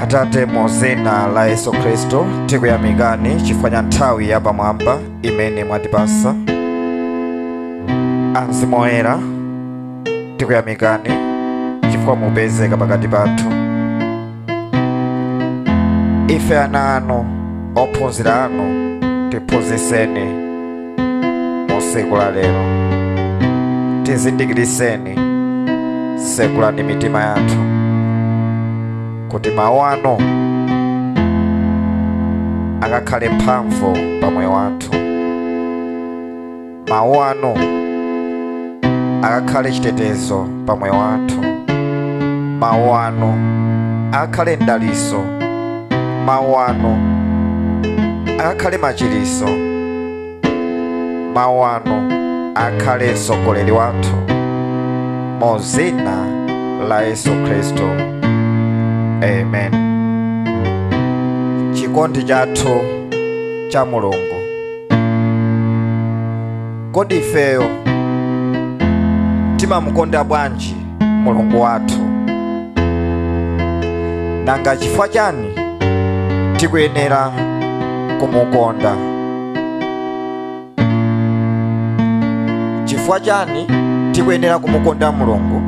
Atate, mu zina la Yesu Khristu, tikuyamikani chifukwa cha nthawi yapamwamba imene mwatipasa. Amzimu Woyera, tikuyamikani chifukwa mupezeka pakati pathu. Ife ana anu, ophunzira anu, tiphunzitseni mu tsiku la lero, tizindikiriseni, tsekulani mitima yathu kuti mawu anu akakhale mphamvu pa moyo wathu, mawu anu akakhale chitetezo pa moyo wathu, mawu anu akakhale mdaliso, mawu anu akakhale machiriso, mawu anu akhale mtsogoleri wathu, mu zina la Yesu Khristu, amen. Chikondi chathu cha Mulungu. Kodi ifeyo timamukonda bwanji Mulungu wathu? Nanga chifukwa chani tikuyenera kumukonda? Chifukwa chani tikuyenera kumukonda Mulungu?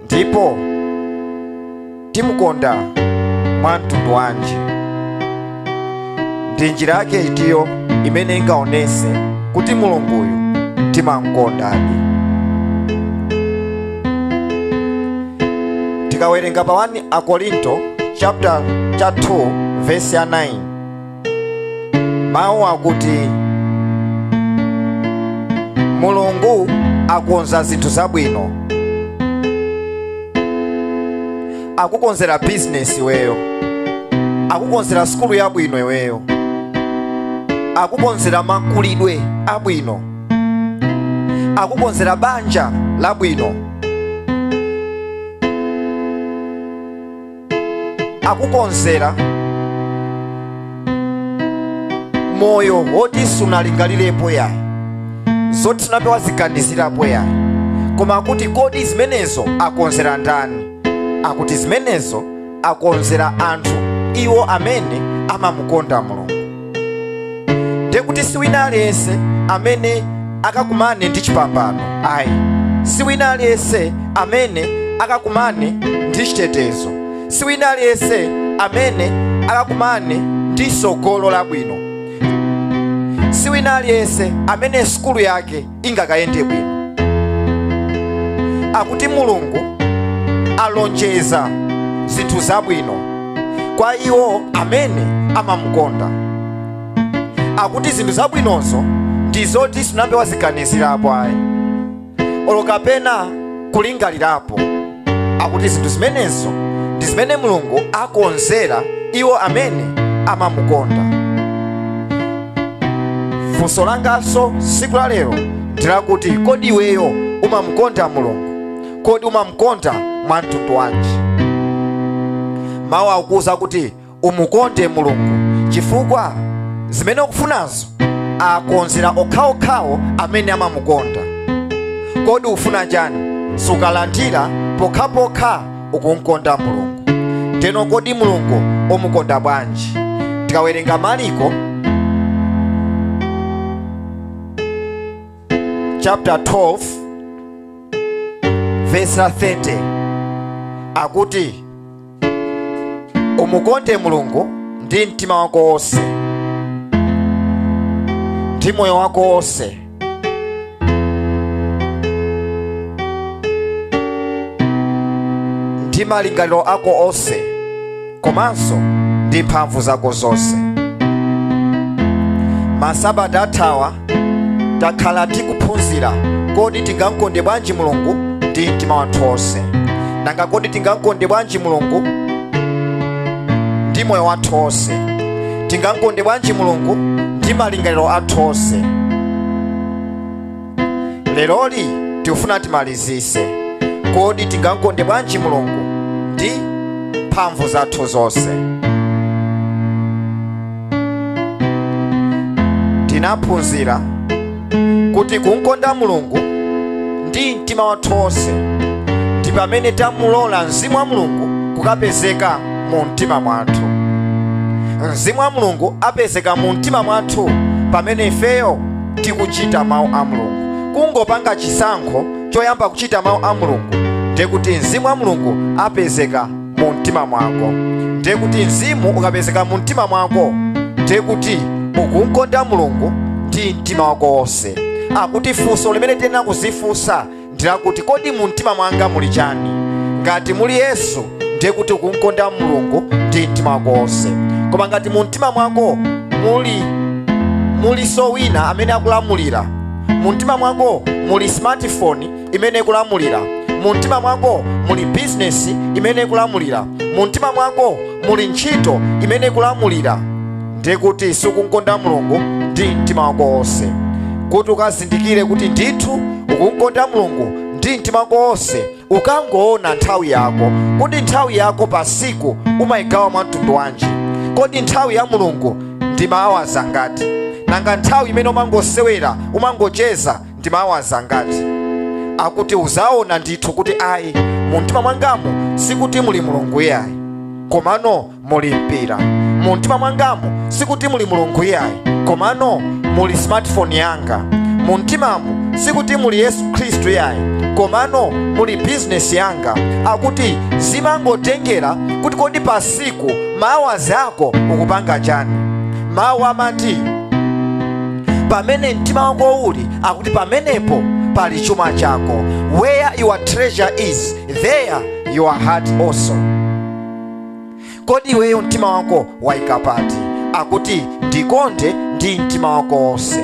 Ndipo timukonda mwa mtundu wanji? Ndi njira yake itiyo imene ingaonese kuti Mulunguyu timamukondadi? Tikawerenga pa 1 Akorinto chapter cha 2 verse ya 9, mawu akuti Mulungu akonza zinthu zabwino, akukonzera business iweyo, akukonzera sukulu yabwino iweyo, akukonzera makulidwe abwino, akukonzera banja labwino, akukonzera moyo woti sunalingalirepo yayi, zoti sunapewa ziganizirapo yayi. Koma akuti kodi zimenezo akonzera ndani? Akuti zimenezo akonzera anthu iwo amene amamukonda Mulungu. Ndekuti si wina aliyense amene akakumane ndi chipambano, ayi. Si wina aliyense amene akakumane ndi chitetezo, si wina aliyense amene akakumane ndi sogolo labwino, si wina aliyense amene sukulu yake ingakayende bwino. Akuti Mulungu alonjeza zinthu zabwino kwa iwo amene amamukonda. Akuti zinthu zabwinozo ndi zoti sunambe waziganizirapo ayi, olo kapena kulingalirapo. Akuti zinthu zimenezo ndi zimene Mulungu akonzera iwo amene amamukonda. Funso langanso tsiku la lero ndilakuti, kodi iweyo umamukonda Mulungu? Kodi umamukonda mwa mtundu wanji? Mawu akukuwuza kuti umukonde Mulungu chifukwa zimene ukufunazo akonzera okhaokhawo amene amamukonda. Kodi ufuna chani? Sukalandira pokhapokha ukumkonda Mulungu. Teno kodi Mulungu umukonda bwanji? Tikawerenga Mariko chapter 12 verse 30, akuti umukonde Mulungu ndi mtima wako wonse, ndi moyo wako wonse, ndi malingaliro ako onse, komanso ndi mphamvu zako zonse. Masabata athawa takhala tikuphunzira kodi tingamkonde bwanji Mulungu ndi mtima wathu wonse. Nanga kodi tingamkonde bwanji Mulungu ndi moyo wathu wonse? Tingamkonde bwanji Mulungu ndi malingaliro athu onse? Leroli tikufuna timalizise, kodi tingamkonde bwanji Mulungu ndi mphamvu zathu zonse? Tinaphunzira kuti kumkonda Mulungu ndi mtima wathu wonse ndi pamene tamulola Mzimu wa Mulungu kukapezeka mu mtima mwathu. Mzimu wa Mulungu apezeka mu mtima mwathu pamene ifeyo tikuchita mawu a Mulungu. Kungopanga chisankho choyamba kuchita mawu a Mulungu, ndiye kuti mzimu wa Mulungu apezeka mu mtima mwako. Ndiye kuti mzimu ukapezeka mu mtima mwako, ndiye kuti ukumkonda Mulungu ndi mtima wako wonse. Akuti funso limene tiyenera kuzifunsa ndilakuti, kodi mu mtima mwanga muli chani? Ngati muli Yesu, ndiye kuti ukumkonda Mulungu ndi mtima wako wonse. Koma ngati mu mtima mwako muliso wina amene akulamulira, mu mtima mwako muli smartphone imene ikulamulira, mu mtima mwako muli business imene ikulamulira, mu mtima mwako muli ntchito imene ikulamulira, ndiye kuti sukunkonda Mulungu ndi mtima wako wonse. Kuti ukazindikire kuti ndithu ukunkonda Mulungu ndi mtima wako wonse, ukangoona nthawi yako. Kodi nthawi yako pa siku umayigawa mwa mtundu wanji? Kodi nthawi ya Mulungu ndi mawa zangati? Nanga nthawi imene umangosewera, umangocheza ndi mawa zangati? Akuti uzaona ndithu kuti ayi, mu mtima mwangamu sikuti muli Mulungu iyayi, komano muli mpira. Mu mtima mwangamu sikuti muli Mulungu iyayi, komano muli smartphone yanga. Mu mtimamu sikuti muli Yesu Khristu iyayi, komano muli business yanga. Akuti zimangotengera kuti kodi pasiku mawa zako ukupanga chani. Mawu amati pamene mtima wako uli, akuti pamenepo pali chuma chako. Where your treasure is, there your heart also. Kodi iweyo mtima wako wayika pati? Akuti ndikonde ndi mtima wako wonse.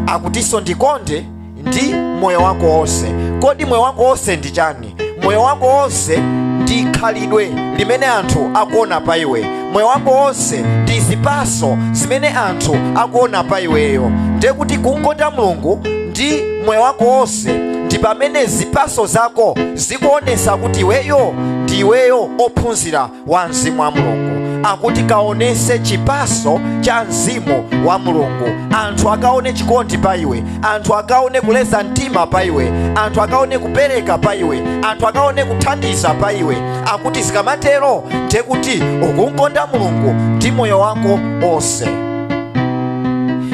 Akutinso ndikonde ndi moyo wako wonse. Kodi moyo wako wonse ndi chani? Moyo wako wonse ndi khalidwe limene anthu akuona pa iwe. Moyo wako wonse ndi zipaso zimene anthu akuona pa iweyo. Ndiye kuti kunkonda Mulungu ndi moyo wako wonse ndi pamene zipaso zako zikuonesa kuti iweyo ndi iweyo ophunzira wa mzimu wa Mulungu. Akuti kaonese chipaso cha mzimu wa Mulungu. Anthu akaone chikondi pa iwe, anthu akaone kuleza mtima pa iwe, anthu akaone kupereka pa iwe, anthu akaone kuthandiza pa iwe. Akuti zikamatero ndiye kuti ukunkonda Mulungu ndi moyo wako onse.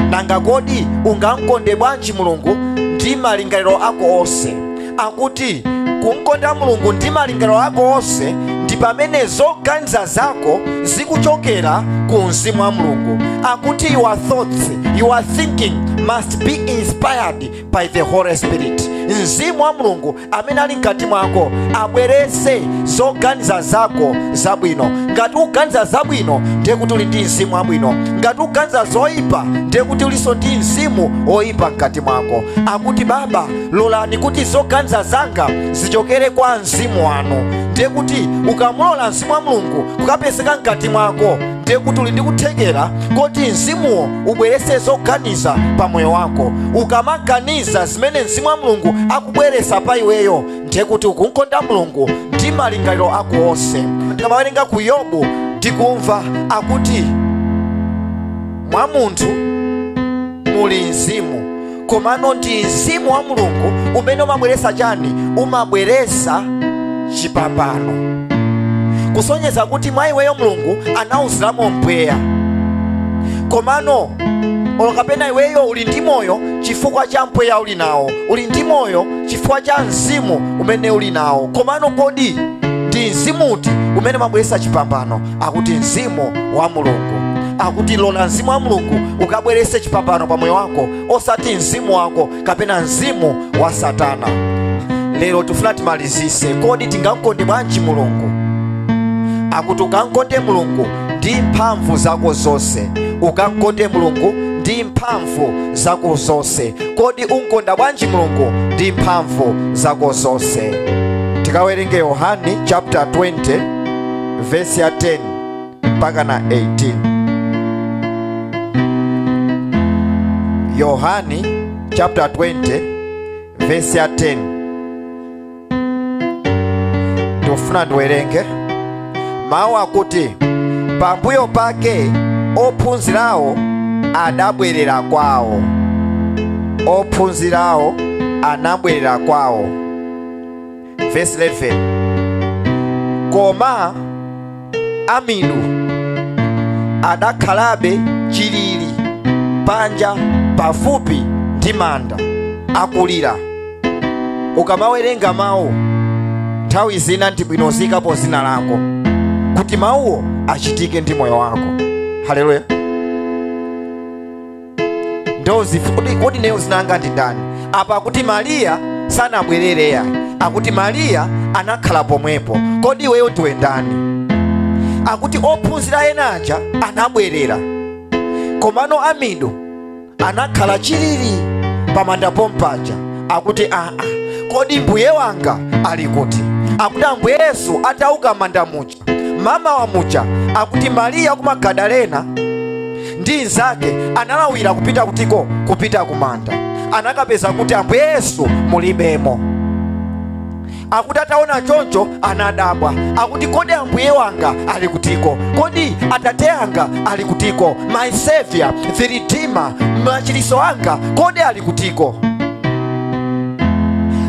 Nanga kodi ungamkonde bwanji Mulungu ndi malingaliro ako onse? Akuti kunkonda Mulungu ndi malingaliro ako onse ndi pamene zoganiza zako zikuchokera ku mzimu wa Mulungu. Akuti your thoughts, your thinking must be inspired by the Holy Spirit. Mzimu wa Mulungu amene ali mkati mwako abwerese zoganiza zako zabwino. Ngati uganiza zabwino ndiye kuti uli ndi mzimu wabwino. Ngati uganiza zoyipa ndiye kuti ulinso ndi mzimu woyipa mkati mwako. Akuti Baba, lolani kuti zoganiza zanga zichokere kwa mzimu wanu. Ndiye kuti ukamulola mzimu wa Mulungu kukapezeka mkati mwako, ndiye kuti uli ndi kuthekera kuti mzimuwo ubwerese zoganiza pa moyo wako. Ukamaganiza zimene mzimu wa Mulungu akubweresa pa iweyo, ndiye kuti ukunkonda Mulungu ndi malingaliro ako onse. Tikamawerenga ku Yobu tikumva akuti mwa munthu muli mzimu, komano ndi mzimu wa Mulungu umene umabweresa chani? Umabweresa chipambano. Kusonyeza kuti mwa iweyo Mulungu anawuziramo mpweya, komano kapena iweyo uli ndi moyo chifukwa cha mpweya uli nawo, uli ndi moyo chifukwa cha mzimu umene uli nawo. Komano kodi ndi mzimuti umene umabweresa chipambano? Akuti mzimu wa Mulungu. Akuti lola mzimu wa Mulungu ukabwerese chipambano pa moyo wako, osati mzimu wako kapena mzimu wa Satana. Lero tifuna timalizise, kodi tingamkonde bwanji Mulungu? Akuti ukamkonde Mulungu ndi mphamvu zako zonse. Ukamkonde Mulungu ndi mphamvu zako zonse. Kodi unkonda bwanji Mulungu ndi mphamvu zako zonse? Tikawerenge Yohani chapter 20 verse ya 10 mpaka na 18. Yohani chapter 20 verse ya 10. Ndofuna ndiwerenge mawu akuti pambuyo pake ophunzirawo adabwerera kwawo. Ophunzirawo anabwerera kwawo. Verse 11. Koma Amidu adakhalabe chilili panja pafupi ndi manda akulira. Ukamawerenga mawu nthawi zina ndi bwino zikapo zina lako kuti mawuwo achitike ndi moyo wako. Haleluya. Ndozi kodi neyo zinanga ndi ndani? Apa akuti Mariya sanabwerere yayi, akuti Mariya anakhala pomwepo. Kodi iweyo ndiwe ndani? Akuti ophunzira ena aja anabwerera, komano Amidu anakhala chilili pamanda pompaja. Akuti aa, kodi mbuye wanga ali kuti? Akuti Ambuye Yesu atauka manda muja, mama wa muja, akuti Mariya ku Magadalena ndi nzake analawira kupita kutiko, kupita kumanda. Anakapeza kuti Ambuye Yesu mulibemo. Akuti ataona choncho anadabwa. Akuti kodi Ambuye wanga ali kutiko? Kodi atate anga ali kutiko? My Savior, the Redeemer, machiliso anga, kodi ali kutiko?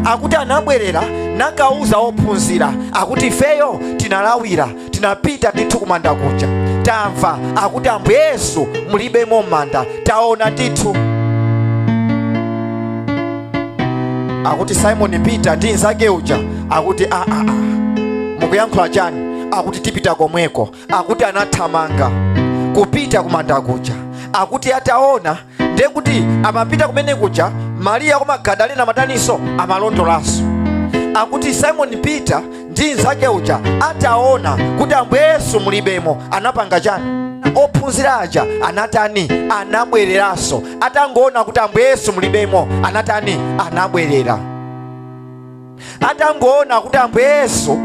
Akuti anabwerera nakauza ophunzira. Akuti ifeyo tinalawira, tinapita ndithu kumanda kuja, tamva akuti Ambuye Yesu mulibemo m'manda, taona ndithu. Akuti Simon Peter ndi nzake uja akuti a mukuyankhula chani? Akuti tipita komweko. Akuti anathamanga kupita kumanda kuja. Akuti ataona ndiye kuti amapita kumene kuja, Mariya ku Magadalena mataninso amalondolanso. Akuti Simon Peter ndi nzake uja ataona kuti Ambuye Yesu mulibemo, anapanga chani? Ophunzira aja anatani? Anabwereranso. Atangoona kuti Ambuye Yesu mulibemo, anatani? Anabwerera. Atangoona kuti Ambuye Yesu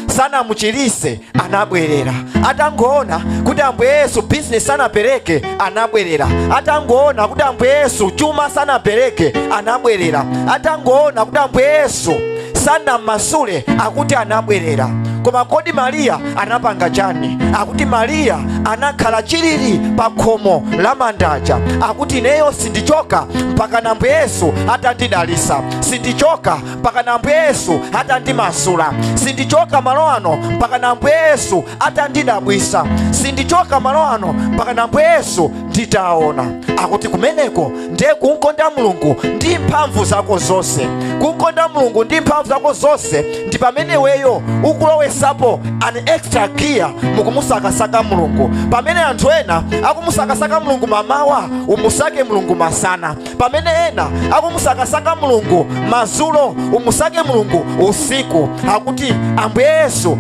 sanamuchirise, anabwerera. Atangoona kuti Ambuye Yesu business sanapereke, anabwerera. Atangoona kuti Ambuye Yesu chuma sanapereke, anabwerera. Atangoona kuti Ambuye Yesu sanamasule, akuti anabwerera. Koma kodi Mariya anapanga chani? Akuti Mariya anakhala chilili pa khomo la mandaja. Akuti ineyo sindichoka mpaka na Ambuye Yesu atandidalisa, sindichoka mpaka na Ambuye Yesu atandimasula, sindichoka malo ano mpaka na Ambuye Yesu atandidabwisa, sindichoka malo ano mpaka na Ambuye Yesu nditaona. Akuti kumeneko ndiye kunkonda Mulungu ndi mphamvu zako zonse. Kunkonda Mulungu ndi mphamvu zako zonse ndi pamene weyo ukulowesapo an extra gear mukumusakasaka Mulungu. Pamene anthu ena akumusakasaka Mulungu mamawa, umusake Mulungu masana. Pamene ena akumusakasaka Mulungu madzulo, umusake Mulungu usiku. Akuti Ambuye Yesu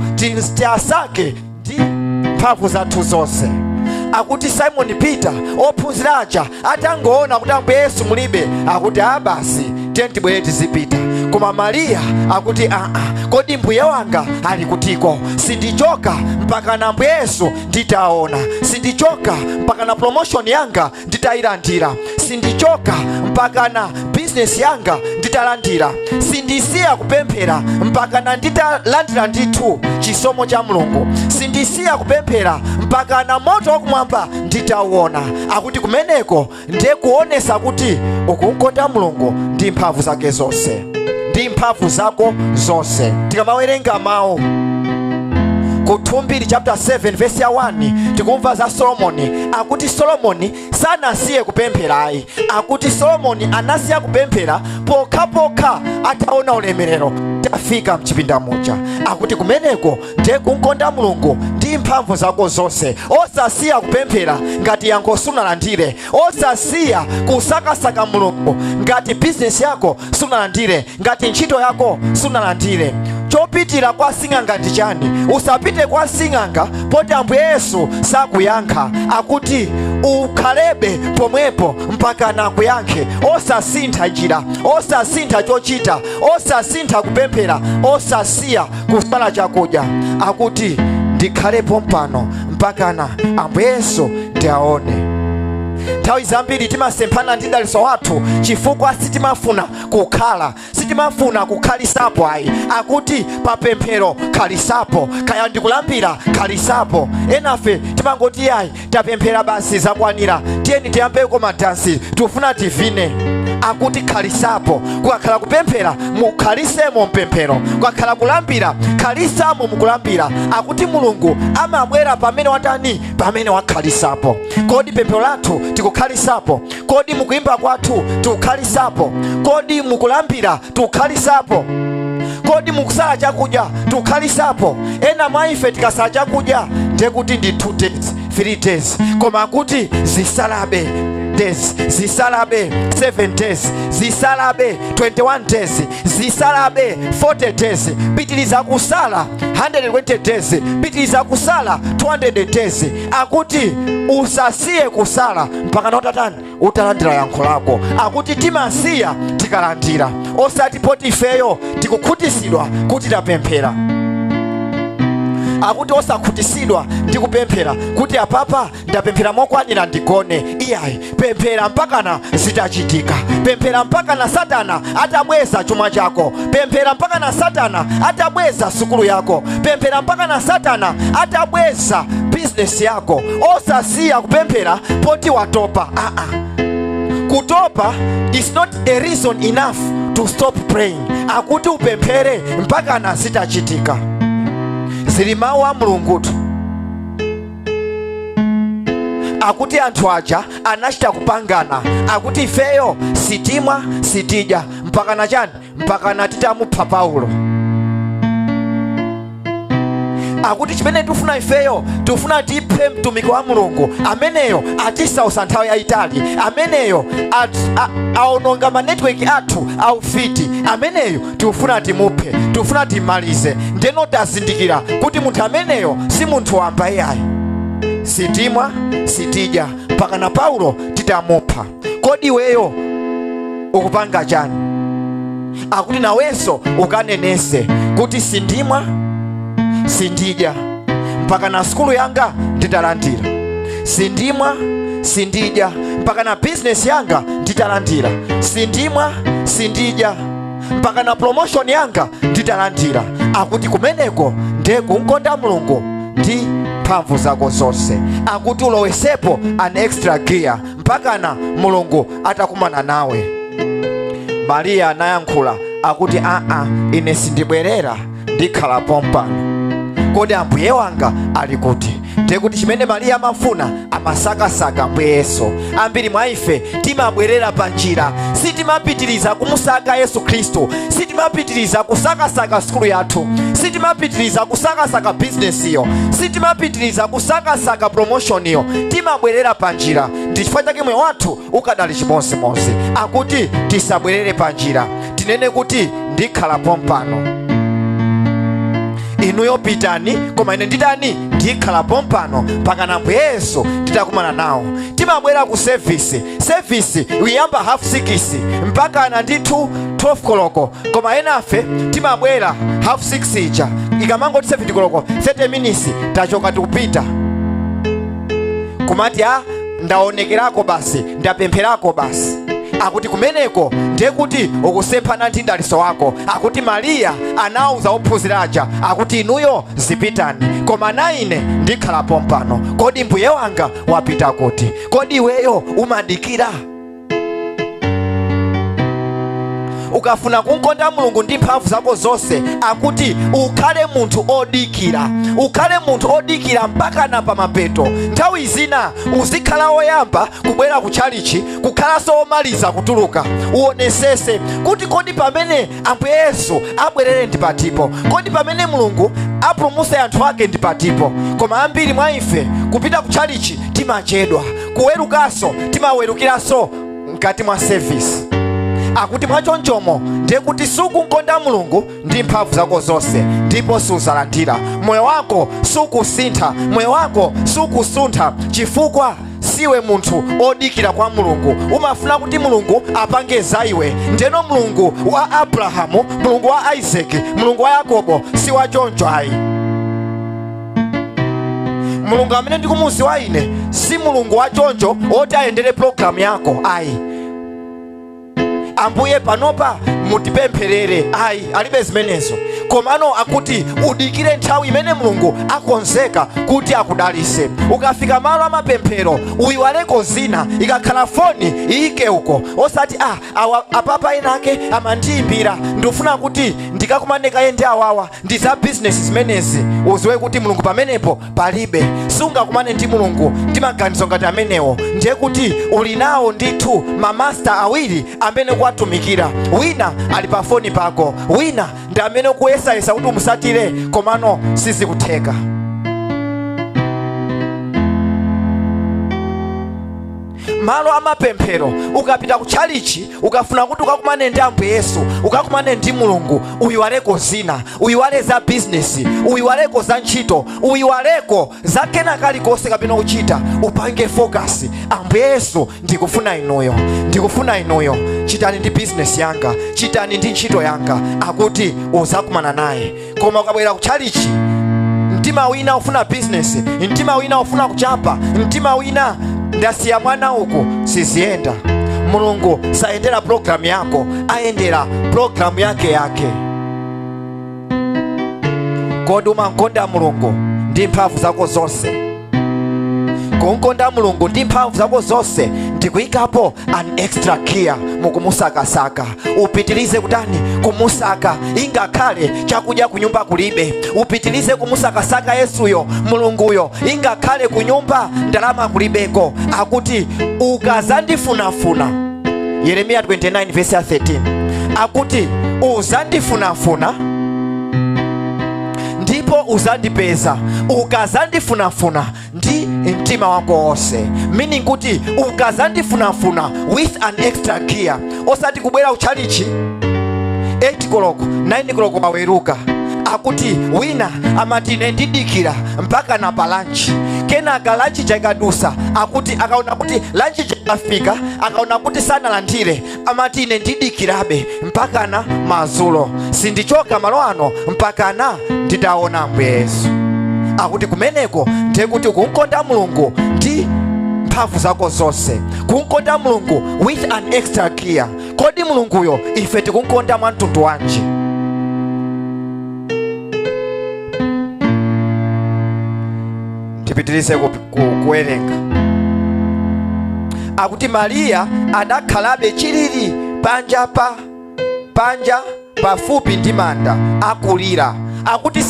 tiasake ndi mphamvu zathu zonse. Akuti Simon Peter ophunzira aja atangoona kuti Ambuye Yesu mulibe, akuti abasi tiye tibwere tizipita. Koma Mariya akuti aa, kodi mbuye wanga ali kutiko? Sindichoka mpaka na Ambuye Yesu nditaona, sindichoka mpaka na promotion yanga nditayilandira, sindichoka mpaka na business yanga nditalandira, sindisiya kupemphera mpaka na nditalandira ndithu chisomo cha Mulungu, sindisiya kupemphera mpaka na moto wakumwamba nditauona. Akuti kumeneko ndiye kuonesa kuti ukunkonda Mulungu ndi mphamvu zake zonse, ndi mphamvu zako zonse. Tikamawerenga mawu ku 2 chapter 7 verse ya 1, tikumva za Solomoni. Akuti Solomoni sanasiye kupemphera ayi. Akuti Solomoni anasiya kupemphera pokhapokha ataona ulemerero tafika mchipinda muja. Akuti kumeneko ndiye kunkonda Mulungu ndi mphamvu zako zonse. Osasiya kupemphera ngati yankho sunalandire, osasiya kusakasaka Mulungu ngati bizinesi yako sunalandire, ngati ntchito yako sunalandire. Chopitira kwa sing'anga ndi chani? Usapite kwa sing'anga poti Ambuye Yesu sakuyankha. Akuti ukhalebe pomwepo mpaka nakuyankhe. Osasintha njira, osasintha chochita, osasintha kupemphera, osasiya kusala chakudya. Akuti ndikhalepo mpano mpakana Ambuye Yesu ndiaone. Nthawi zambiri timasemphana ndi dalitso wathu chifukwa sitimafuna kukhala, sitimafuna kukhalisapo ayi. Akuti papemphero khalisapo, kaya ndikulambira khalisapo. Enafe timangoti ayi, tapemphera basi zakwanira, tiyeni tiyambeko madansi, tikufuna tivine. Akuti khalisapo. Kukakhala kupemphera, mukhalisemo mpemphero. Kukakhala kulambira, khalisamo mukulambira. Akuti Mulungu amabwera pamene watani? Pamene wakhalisapo. Kodi pemphero lathu tikukhalisapo? Kodi mukuimba kwathu tikukhalisapo? Kodi mukulambira tikukhalisapo? Kodi mukusala chakudya tikukhalisapo? Ena mwa ife tikasala chakudya ndekuti ndi 2 days, 3 days, koma kuti zisalabe days, zisalabe 7 days, zisalabe 21 days, zisalabe 40 days, pitiliza kusala 120 days, pitiliza kusala 200 days. Akuti usasiye kusala mpaka utatani? Utalandira yankho lako. Akuti timasiya tikalandira, osati poti ifeyo tikukhutisidwa kuti tapemphera. Akuti osakhutisidwa ndi kupemphera kuti apapa ndapemphera mokwanira ndigone. Iyayi, pemphera mpakana zitachitika. Pemphera mpakana Satana atabweza chuma chako. Pemphera mpakana Satana atabweza sukulu yako. Pemphera mpakana Satana atabweza bizinesi yako. Osasiya kupemphera poti watopa. Kutopa is not a reason enough to stop praying. Akuti upemphere mpakana zitachitika. Zili mawu a Mulungutu. Akuti anthu aja anachita kupangana. Akuti ifeyo sitimwa sitidya mpakana chani? Mpakana titamupha Paulo. Akuti chimene tifuna ifeyo, tifuna tiphe mtumiki wa Mulungu ameneyo atisausa nthawi yayitali, ameneyo aononga ma network athu aufiti, ameneyo tifuna timuphe, tifuna timalize. Ndeno tazindikira kuti munthu ameneyo si munthu wamba iyayi. Sitimwa sitidya mpaka na Paulo titamupha. Kodi iweyo ukupanga chani? Akuti nawenso ukanenese kuti sindimwa sindidya mpaka na sukulu yanga nditalandira. Sindimwa sindidya mpaka na business yanga nditalandira. Sindimwa sindidya mpaka na promotion yanga nditalandira. Akuti kumeneko ndiye kumkonda Mulungu ndi mphamvu zako zonse. Akuti ulowesepo an extra gear mpaka na Mulungu atakumana nawe. Mariya anayankhula akuti aa, ine sindibwerera, ndikhala pompano. Kodi Ambuye wanga ali kuti? Ndiye kuti chimene Mariya amafuna, amasakasaka Ambuye Yesu. Ambiri mwa ife timabwerera pa njira, sitimapitiriza kumusaka Yesu Khristu, sitimapitiriza kusakasaka sukulu yathu, sitimapitiriza kusakasaka business iyo, sitimapitiriza kusakasaka promotion iyo, timabwerera pa njira. Ndi chifukwa chake moyo wathu ukadali chimodzimodzi. Akuti tisabwerere pa njira, tinene kuti ndikhala pompano. Inuyo pitani, koma ine nditani? Ndikhala pompano mpaka na Ambuye Yesu nditakumana nawo. Timabwera ku service, service iyamba 6:30 mpaka na ndithu 12 koloko, koma enafe timabwera 6:30 ija ikamangoti 7 koloko 30 minutes tachoka tikupita, kumati a ndaonekerako basi, ndapempherako basi. Akuti kumeneko ndiye kuti ukusemphana ndi mdaliso wako. Akuti Mariya anauza ophunzira aja akuti inuyo zipitani, koma na ine ndikhala pompano. Kodi mbuye wanga wapita kuti? Kodi iweyo umadikira? Ukafuna kumkonda Mulungu ndi mphamvu zako zonse, akuti ukhale munthu odikira, ukhale munthu odikira mpaka na pamapeto. Nthawi zina uzikhala woyamba kubwera ku tchalichi, kukhalanso womaliza kutuluka. Uonesese kuti kodi pamene Ambuye Yesu abwerere ndi patipo, kodi pamene Mulungu apulumutse anthu ake ndi patipo. Koma ambiri mwa ife kupita ku tchalichi timachedwa, kuwerukanso timawerukiranso mkati mwa service. Akuti mwachonchomo ndiye kuti sukunkonda Mulungu ndi mphamvu zako zonse, ndipo suzalandira. Moyo wako sukusintha, moyo wako sukusuntha, chifukwa siwe munthu odikira kwa Mulungu. Umafuna kuti Mulungu apange za iwe. Ndeno Mulungu wa Abrahamu, Mulungu wa Isaac, Mulungu wa Yakobo si wachoncho ayi. Mulungu amene ndikumuziwa ine si Mulungu wachoncho oti ayendere program yako ayi. Ambuye panopa mutipempherere, ayi, alibe zimenezo. Komano akuti udikire nthawi imene Mulungu akonzeka kuti akudalise. Ukafika malo amapemphero uyiwaleko zina, ikakhala foni iyike uko, osati apapa enake amandiyimbira, ndikufuna kuti ndikakumane kaye ndi awawa ndi za bizinesi zimenezi. Uziwe kuti Mulungu pamenepo palibe. Sungakumane ndi Mulungu ndi maganizo ngati amenewo. Ndiye kuti uli nawo ndithu mamasta awiri amene kuwatumikira. Wina ali pa foni pako, wina ndi amene kuyesayesa kuti umusatire, komano sizikutheka. Malo amapemphero, ukapita ku tchalichi ukafuna kuti ukakumane ndi Ambuye Yesu, ukakumane ndi Mulungu, uyiwaleko zina, uyiwale za bizinesi, uyiwaleko za ntchito, uyiwaleko za kena kalikonse kapena kuchita, upange focus. Ambuye Yesu, ndikufuna inuyo, ndikufuna inuyo, chitani ndi bizinesi yanga, chitani ndi ntchito yanga. Akuti uzakumana naye. Koma ukabwera ku tchalichi, mtima wina ufuna bizinesi, mtima wina ufuna kuchapa, mtima wina ndasiya mwana uku, siziyenda. Mulungu sayendera programu yako, ayendera programu yake yake. Kodi umankonda Mulungu ndi mphamvu zako zonse? Kunkonda Mulungu ndi mphamvu zako zonse ndikuyikapo an extra gear mukumusakasaka. Upitilize kutani? Kumusaka, ingakhale chakudya kunyumba kulibe. Upitilize kumusakasaka Yesuyo, Mulunguyo, ingakhale kunyumba ndalama kulibeko. Akuti ukazandifunafuna, Yeremiya 29 verse 13, akuti uzandifunafuna ndipo uzandipeza ukazandifunafuna ndi mtima wako wonse. Meaning kuti ukazandifunafuna with an extra gear, osati kubwera uchalichi 8 koloko 9 koloko maweruka. Akuti wina amati ine ndidikira mpaka na pa lunch, kenaka lunch chakadusa. Akuti akaona kuti lunch chakafika, akaona kuti sanalandire, amati ine ndidikirabe mpaka na madzulo, sindichoka malo ano mpaka na nditaona Ambuye Yesu. Akuti kumeneko ndiye kuti kunkonda Mulungu ndi mphamvu zako zonse, kunkonda Mulungu with an extra gear. Kodi Mulunguyo ife tikunkonda mwa mtundu wanji? Tipitirize kuwerenga. Akuti Mariya adakhalabe chilili panja pafupi ndi manda akulira. Akuti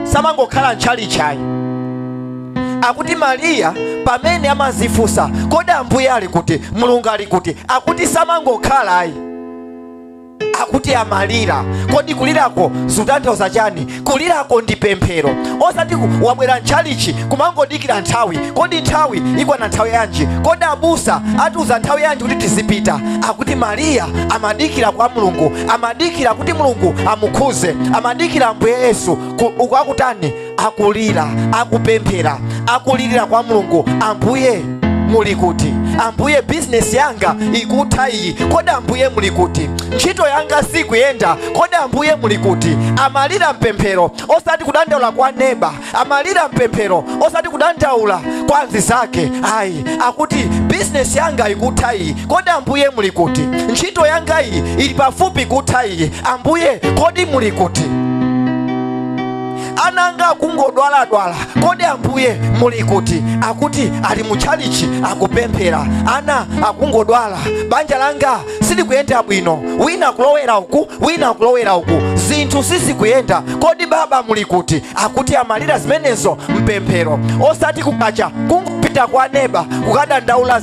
samangokhala ntchalichayi. Akuti Mariya pamene amazifunsa, kodi Ambuye ali kuti, Mulungu ali kuti, akuti samangokhala ayi, akuti amalira. Kodi kulirako zikutanthauza chani? Kulirako ndi pemphero, osati wabwera ntchalichi kumangodikira nthawi. Kodi nthawi ikwana nthawi yanji? Kodi abusa atiuza nthawi yanji kuti tizipita? Akuti Mariya amadikira kwa Mulungu, amadikira kuti Mulungu amukhuze, amadikira Ambuye Yesu. Uku akutani? Akulira, akupemphera, akulirira kwa Mulungu, Ambuye muli kuti? Ambuye bizinesi yanga ikutha iyi, kodi Ambuye muli kuti? Ntchito yanga sikuyenda, kodi Ambuye muli kuti? Amalira mpemphero, osati kudandaula kwa neba. Amalira mpemphero, osati kudandaula kwa anzake ayi. Akuti bizinesi yanga ikutha iyi, kodi Ambuye muli kuti? Ntchito yanga iyi ili pafupi kutha iyi, Ambuye kodi muli kuti? Ananga akungodwaladwala, kodi Ambuye muli kuti? Akuti ali mutchalichi akupemphera, ana akungodwala, banja langa silikuyenda bwino, wina kulowera uku, wina kulowera uku, zinthu sizikuyenda, kodi baba muli kuti? Akuti amalira zimenezo mpemphero, osati kukacha kungopita kwa neba kukadandaula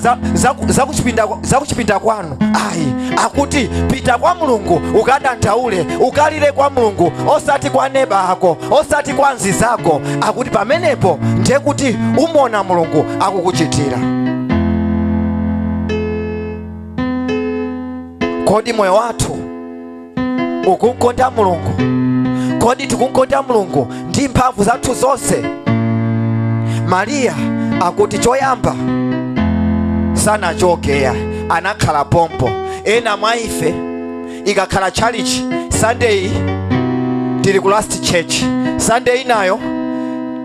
za kuchipinda kwanu ayi. Akuti pita kwa Mulungu ukadandaule, ukalire kwa Mulungu, osati kwa neba ako, osati kwa nzi zako. Akuti pamenepo ndiye kuti umona Mulungu akukuchitira. Kodi moyo wathu ukunkonda Mulungu? Kodi tikunkonda Mulungu ndi mphamvu zathu zonse? Mariya akuti choyamba sanachokeya, anakhala pompo. Ena mwa ife ikakhala chalichi Sunday tili ku last church, Sunday inayo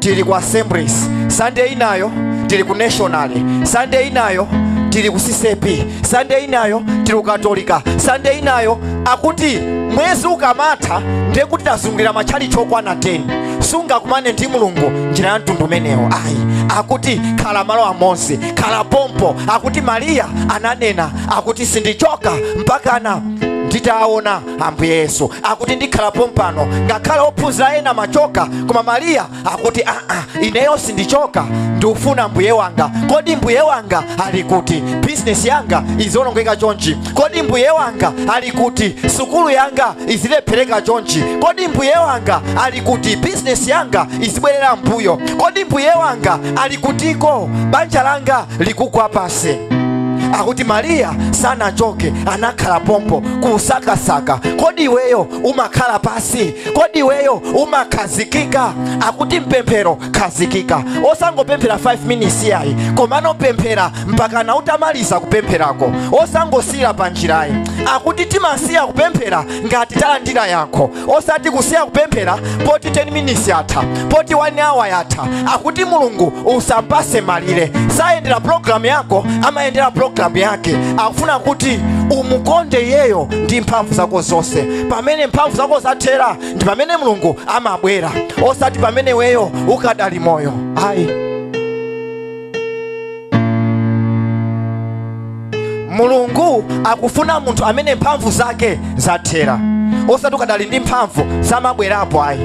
tili ku assemblies, Sunday inayo tili ku national, Sunday inayo tili ku CCAP, Sunday inayo tili ku Katolika, Sunday inayo. Akuti mwezi ukamatha ndiye kuti tazungulira matchalichi okwana 10. Sungakumane ndi Mulungu njira ya mtundu umenewo ayi. Akuti khala malo amodzi, khala pompo. Akuti Mariya ananena akuti sindichoka mpakana nditaona Ambuye Yesu. Akuti ndikhala pompano, ngakhale ophunzira ena machoka, koma Mariya akuti aa, ineyo sindichoka, ndikufuna mbuye wanga. Kodi mbuye wanga ali kuti? Bizinesi yanga izionongeka chonchi. Kodi mbuye wanga ali kuti? Sukulu yanga izilephereka chonchi. Kodi mbuye wanga ali kuti? Bizinesi yanga izibwerera mbuyo. Kodi mbuye wanga ali kutiko? Banja langa likugwa pasi. Akuti Mariya sanachoke, anakhala pompo kusakasaka. Kodi iweyo umakhala pasi? Kodi iweyo umakhazikika? Akuti mpemphero khazikika, osangopemphera 5 minutes yayi, komano pemphera mpaka na utamaliza kupempherako, osangosiya pa njirayi. Akuti timasiya kupemphera ngati talandira yankho, osati kusiya kupemphera poti 10 minutes yatha, poti 1 hour yatha. Akuti Mulungu usampase malire, sayendera program yako, amayendera program yake. Akufuna kuti umukonde iyeyo ndi mphamvu zako zonse. Pamene mphamvu zako zathera ndi pamene Mulungu amabwera, osati pamene weyo ukadali moyo ayi. Mulungu akufuna munthu amene mphamvu zake zathera, osati ukadali ndi mphamvu zamabwerapo ayi.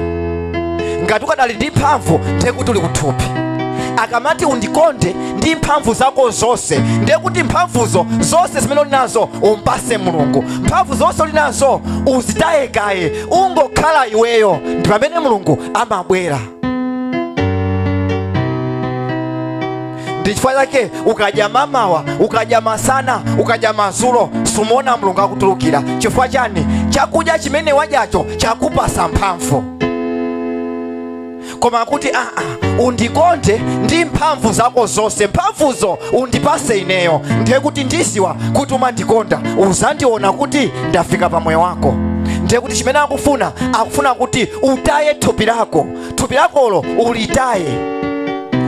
Ngati ukadali ndi mphamvu ndiye kuti uli kuthupi. Akamati undikonde ndi mphamvu zako zonse, ndiye kuti mphamvuzo zonse zimene uli nazo umpase Mulungu. Mphamvu zonse uli nazo uzitayekaye, ungokhala iweyo, ndi pamene Mulungu amabwera. Ndi chifukwa chake ukadya mamawa, ukadya masana, ukadya madzulo, sumuona Mulungu akutulukira. Chifukwa chani? Chakudya chimene wadyacho chakupasa mphamvu. Koma akuti undikonde ndi mphamvu zako zonse, mphamvuzo undipase ineyo, ndiye kuti ndiziwa kuti umandikonda, uzandiona kuti ndafika pa moyo wako. Ndiye kuti chimene akufuna, akufuna kuti utaye thupi lako, thupi lakolo ulitaye,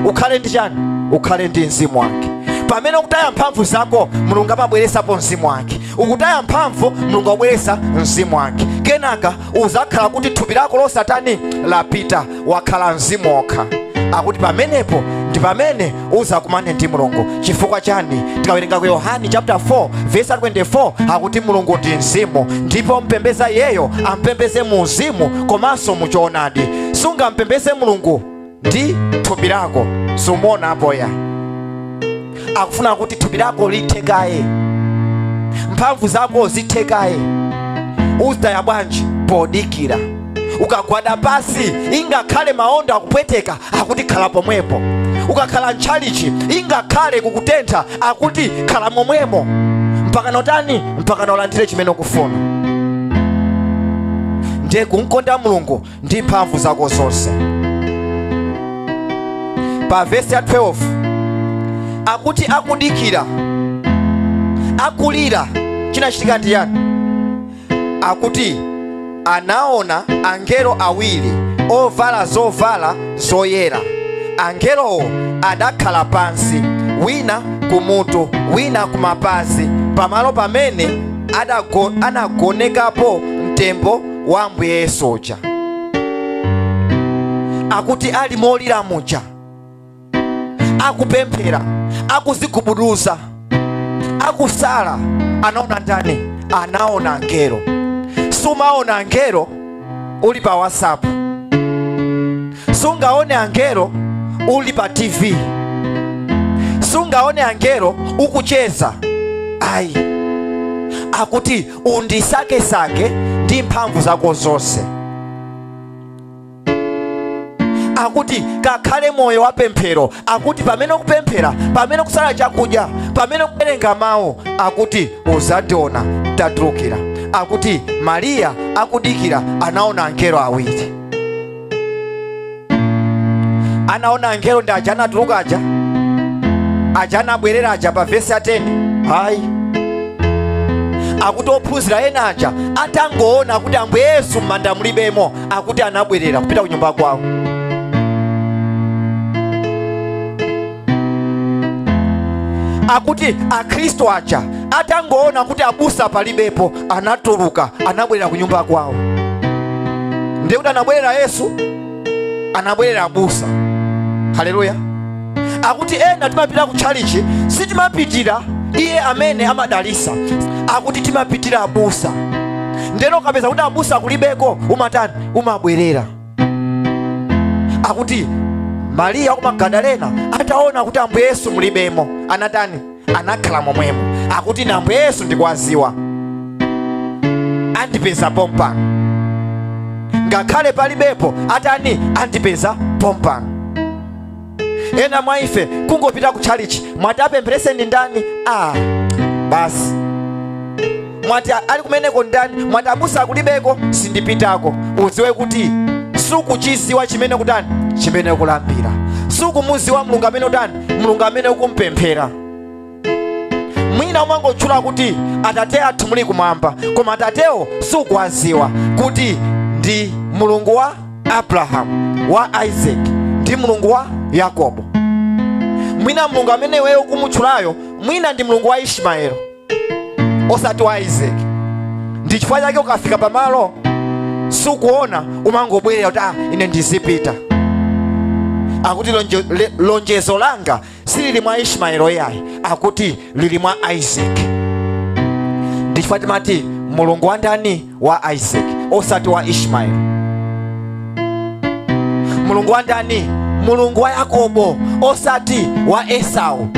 ukhale ndi chani? Ukhale ndi mzimu wake. Pamene ukutaya mphamvu zako, Mulungu amabweresapo mzimu wake. Ukutaya mphamvu, Mulungu abweresa mzimu wake. Kenaka uzakhala kuti thupi lako losatani lapita, wakhala mzimu wokha. Akuti pamenepo ndi pamene uzakumane ndi Mulungu. Chifukwa chani? Tikawerenga ku Yohane chapter 4 verse 24, akuti Mulungu ndi mzimu, ndipo mpembeza iyeyo ampembeze mu mzimu komanso mu choonadi. Sungampembeze Mulungu ndi thupi lako, sumuona apo ya. Akufuna kuti thupi lako lithekaye, mphamvu zako zithekaye. Uzitaya bwanji? Podikira. Ukagwada pasi, ingakhale maondo akupweteka, akuti khala pomwepo. Ukakhala ntchalichi, ingakhale kukutentha, akuti khala momwemo mpaka notani, mpaka nolandire chimene ukufuna. Ndiye kumkonda Mulungu ndi mphamvu zako zonse. Pa vesi ya 12 akuti akudikira, akulira, chinachitika ndi yani? Akuti anaona angelo awiri ovala zovala zoyera. Angelowo adakhala pansi, wina kumutu, wina kumapazi, pamalo pamene anagonekapo mtembo wa Ambuye Yesu uja. Akuti ali molira muja, akupemphera, akuzigubuduza, akusala, anaona ndani? Anaona angelo. Sumaona angelo uli pa WhatsApp, sungaone angelo uli pa TV, sungaone angelo ukucheza ayi. Akuti undisakesake ndi mphamvu zako zonse. Akuti kakhale moyo wa pemphero. Akuti pamene ukupemphera, pamene ukusala chakudya, pamene ukuwerenga mawu, akuti uzandiona tatulukira. Akuti Mariya akudikira anaona angelo awiri. Anaona angelo ndi aja anatuluka aja, aja anabwerera aja pa vesi ya 10. Hayi, akuti ophunzira ena aja atangoona kuti Ambuye Yesu m'manda mulibemo, akuti anabwerera kupita ku nyumba kwawo. Akuti akhristu aja atangoona kuti abusa palibepo, anatuluka, anabwerera ku nyumba kwawo. Ndiye kuti anabwerera Yesu, anabwerera abusa. Haleluya. Akuti ena timapita ku tchalichi, sitimapitira iye amene amadalisa, akuti timapitira abusa. Ndeno ukapeza kuti abusa kulibeko, umatani? Umabwerera. Akuti Mariya wa ku Magadalena ataona kuti Ambuye Yesu mulibemo, anatani? Anakhala momwemo. Akuti na Ambuye Yesu ndikuwaziwa, andipeza pompano, ngakhale palibepo atani, andipeza pompano. Ena mwa ife kungopita ku tchalichi, mwati apempherese ndi ndani? Ah, basi. Mwati ali kumeneko ndani? Mwati abusa kulibeko, sindipitako. Uziwe kuti sukuchiziwa chimene kutani, chimene ukulambira. Sukumuziwa Mulungu amene utani, Mulungu amene ukumpemphera. Mwina umangotchula kuti Atate athu muli kumwamba, koma atatewo sukuwaziwa kuti ndi Mulungu wa Abrahamu, wa Isaac ndi Mulungu wa Yakobo. Mwina Mulungu amene iweyo ukumutchulayo mwina ndi Mulungu wa Ishmaelo osati wa Isaac. Ndi chifukwa chake ukafika pamalo sukuona, umangobwerera kuti ah, ine ndizipita. Akuti lonjezo langa silili mwa Ishmaelo yayi, akuti lili mwa Isaac. Ndi chifukwa timati Mulungu wa ndani? Wa Isaac, osati wa Ishmael. Mulungu wa ndani? Mulungu wa Yakobo, osati wa Esau.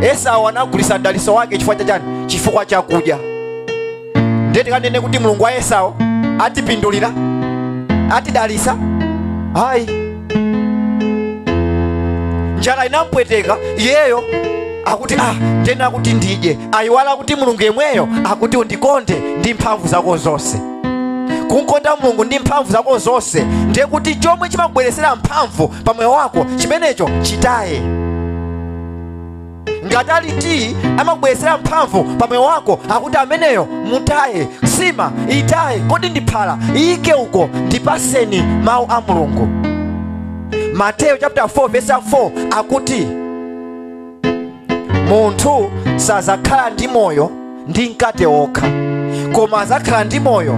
Esau anagulisa mdaliso wake chifukwa cha chani? Chifukwa chakudya. Ndiye tikanene kuti Mulungu wa Esau atipindulira, atidalisa? Ayi. Njala inampweteka iyeyo, akuti ah, ndena kuti ndidye. Ayiwala kuti Mulungu yemweyo akuti undikonde ndi mphamvu zako zonse. Kunkonda Mulungu ndi mphamvu zako zonse ndiye kuti chomwe chimakubweresera mphamvu pa moyo wako chimenecho chitaye. Ngati ali tiyi amakubweresera mphamvu pa moyo wako, akuti ameneyo mutaye. Sima itaye, kodi ndi phala, iyike uko, ndipaseni mawu a Mulungu. Mateyu chapter 4 verse 4 akuti munthu sazakhala ndi moyo ndi mkate wokha, koma azakhala ndi moyo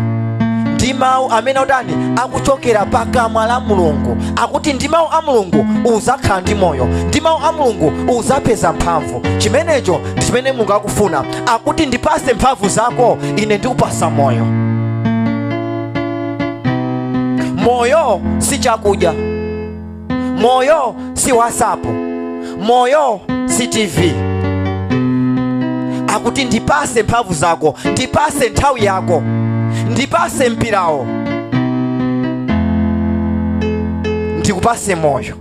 ndi mawu amene utani, akuchokera pakamwa la Mulungu. Akuti ndi mawu a Mulungu uzakhala ndi moyo, ndi mawu a Mulungu uzapeza mphamvu. Chimenecho ndi chimene Mulungu akufuna. Akuti ndipase mphamvu zako, ine ndikupasa moyo. Moyo si chakudya, moyo si WhatsApp, moyo si TV. Akuti ndipase mphamvu zako, ndipase nthawi yako, ndipase mpirawo, ndikupase moyo.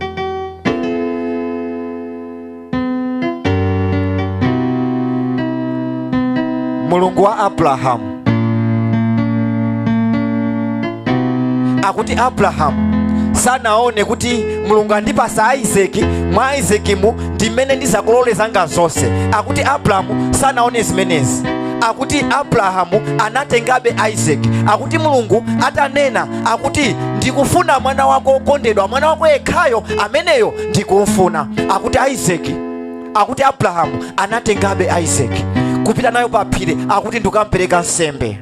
Mulungu wa Abrahamu, akuti Abrahamu sanaone kuti Mulungu andipasa Isaki, mwa Isakimu ndi mmene ndizakolole zanga zonse. Akuti Abrahamu sanaone zimenezi. Akuti Abrahamu anatengabe Isaki. Akuti Mulungu atanena, akuti ndikufuna mwana wako wokondedwa, mwana wako yekhayo ameneyo ndikumfuna. Akuti Isaki, akuti Abrahamu anatengabe Isaki kupita nayo pa phiri, akuti ndikukampereka nsembe.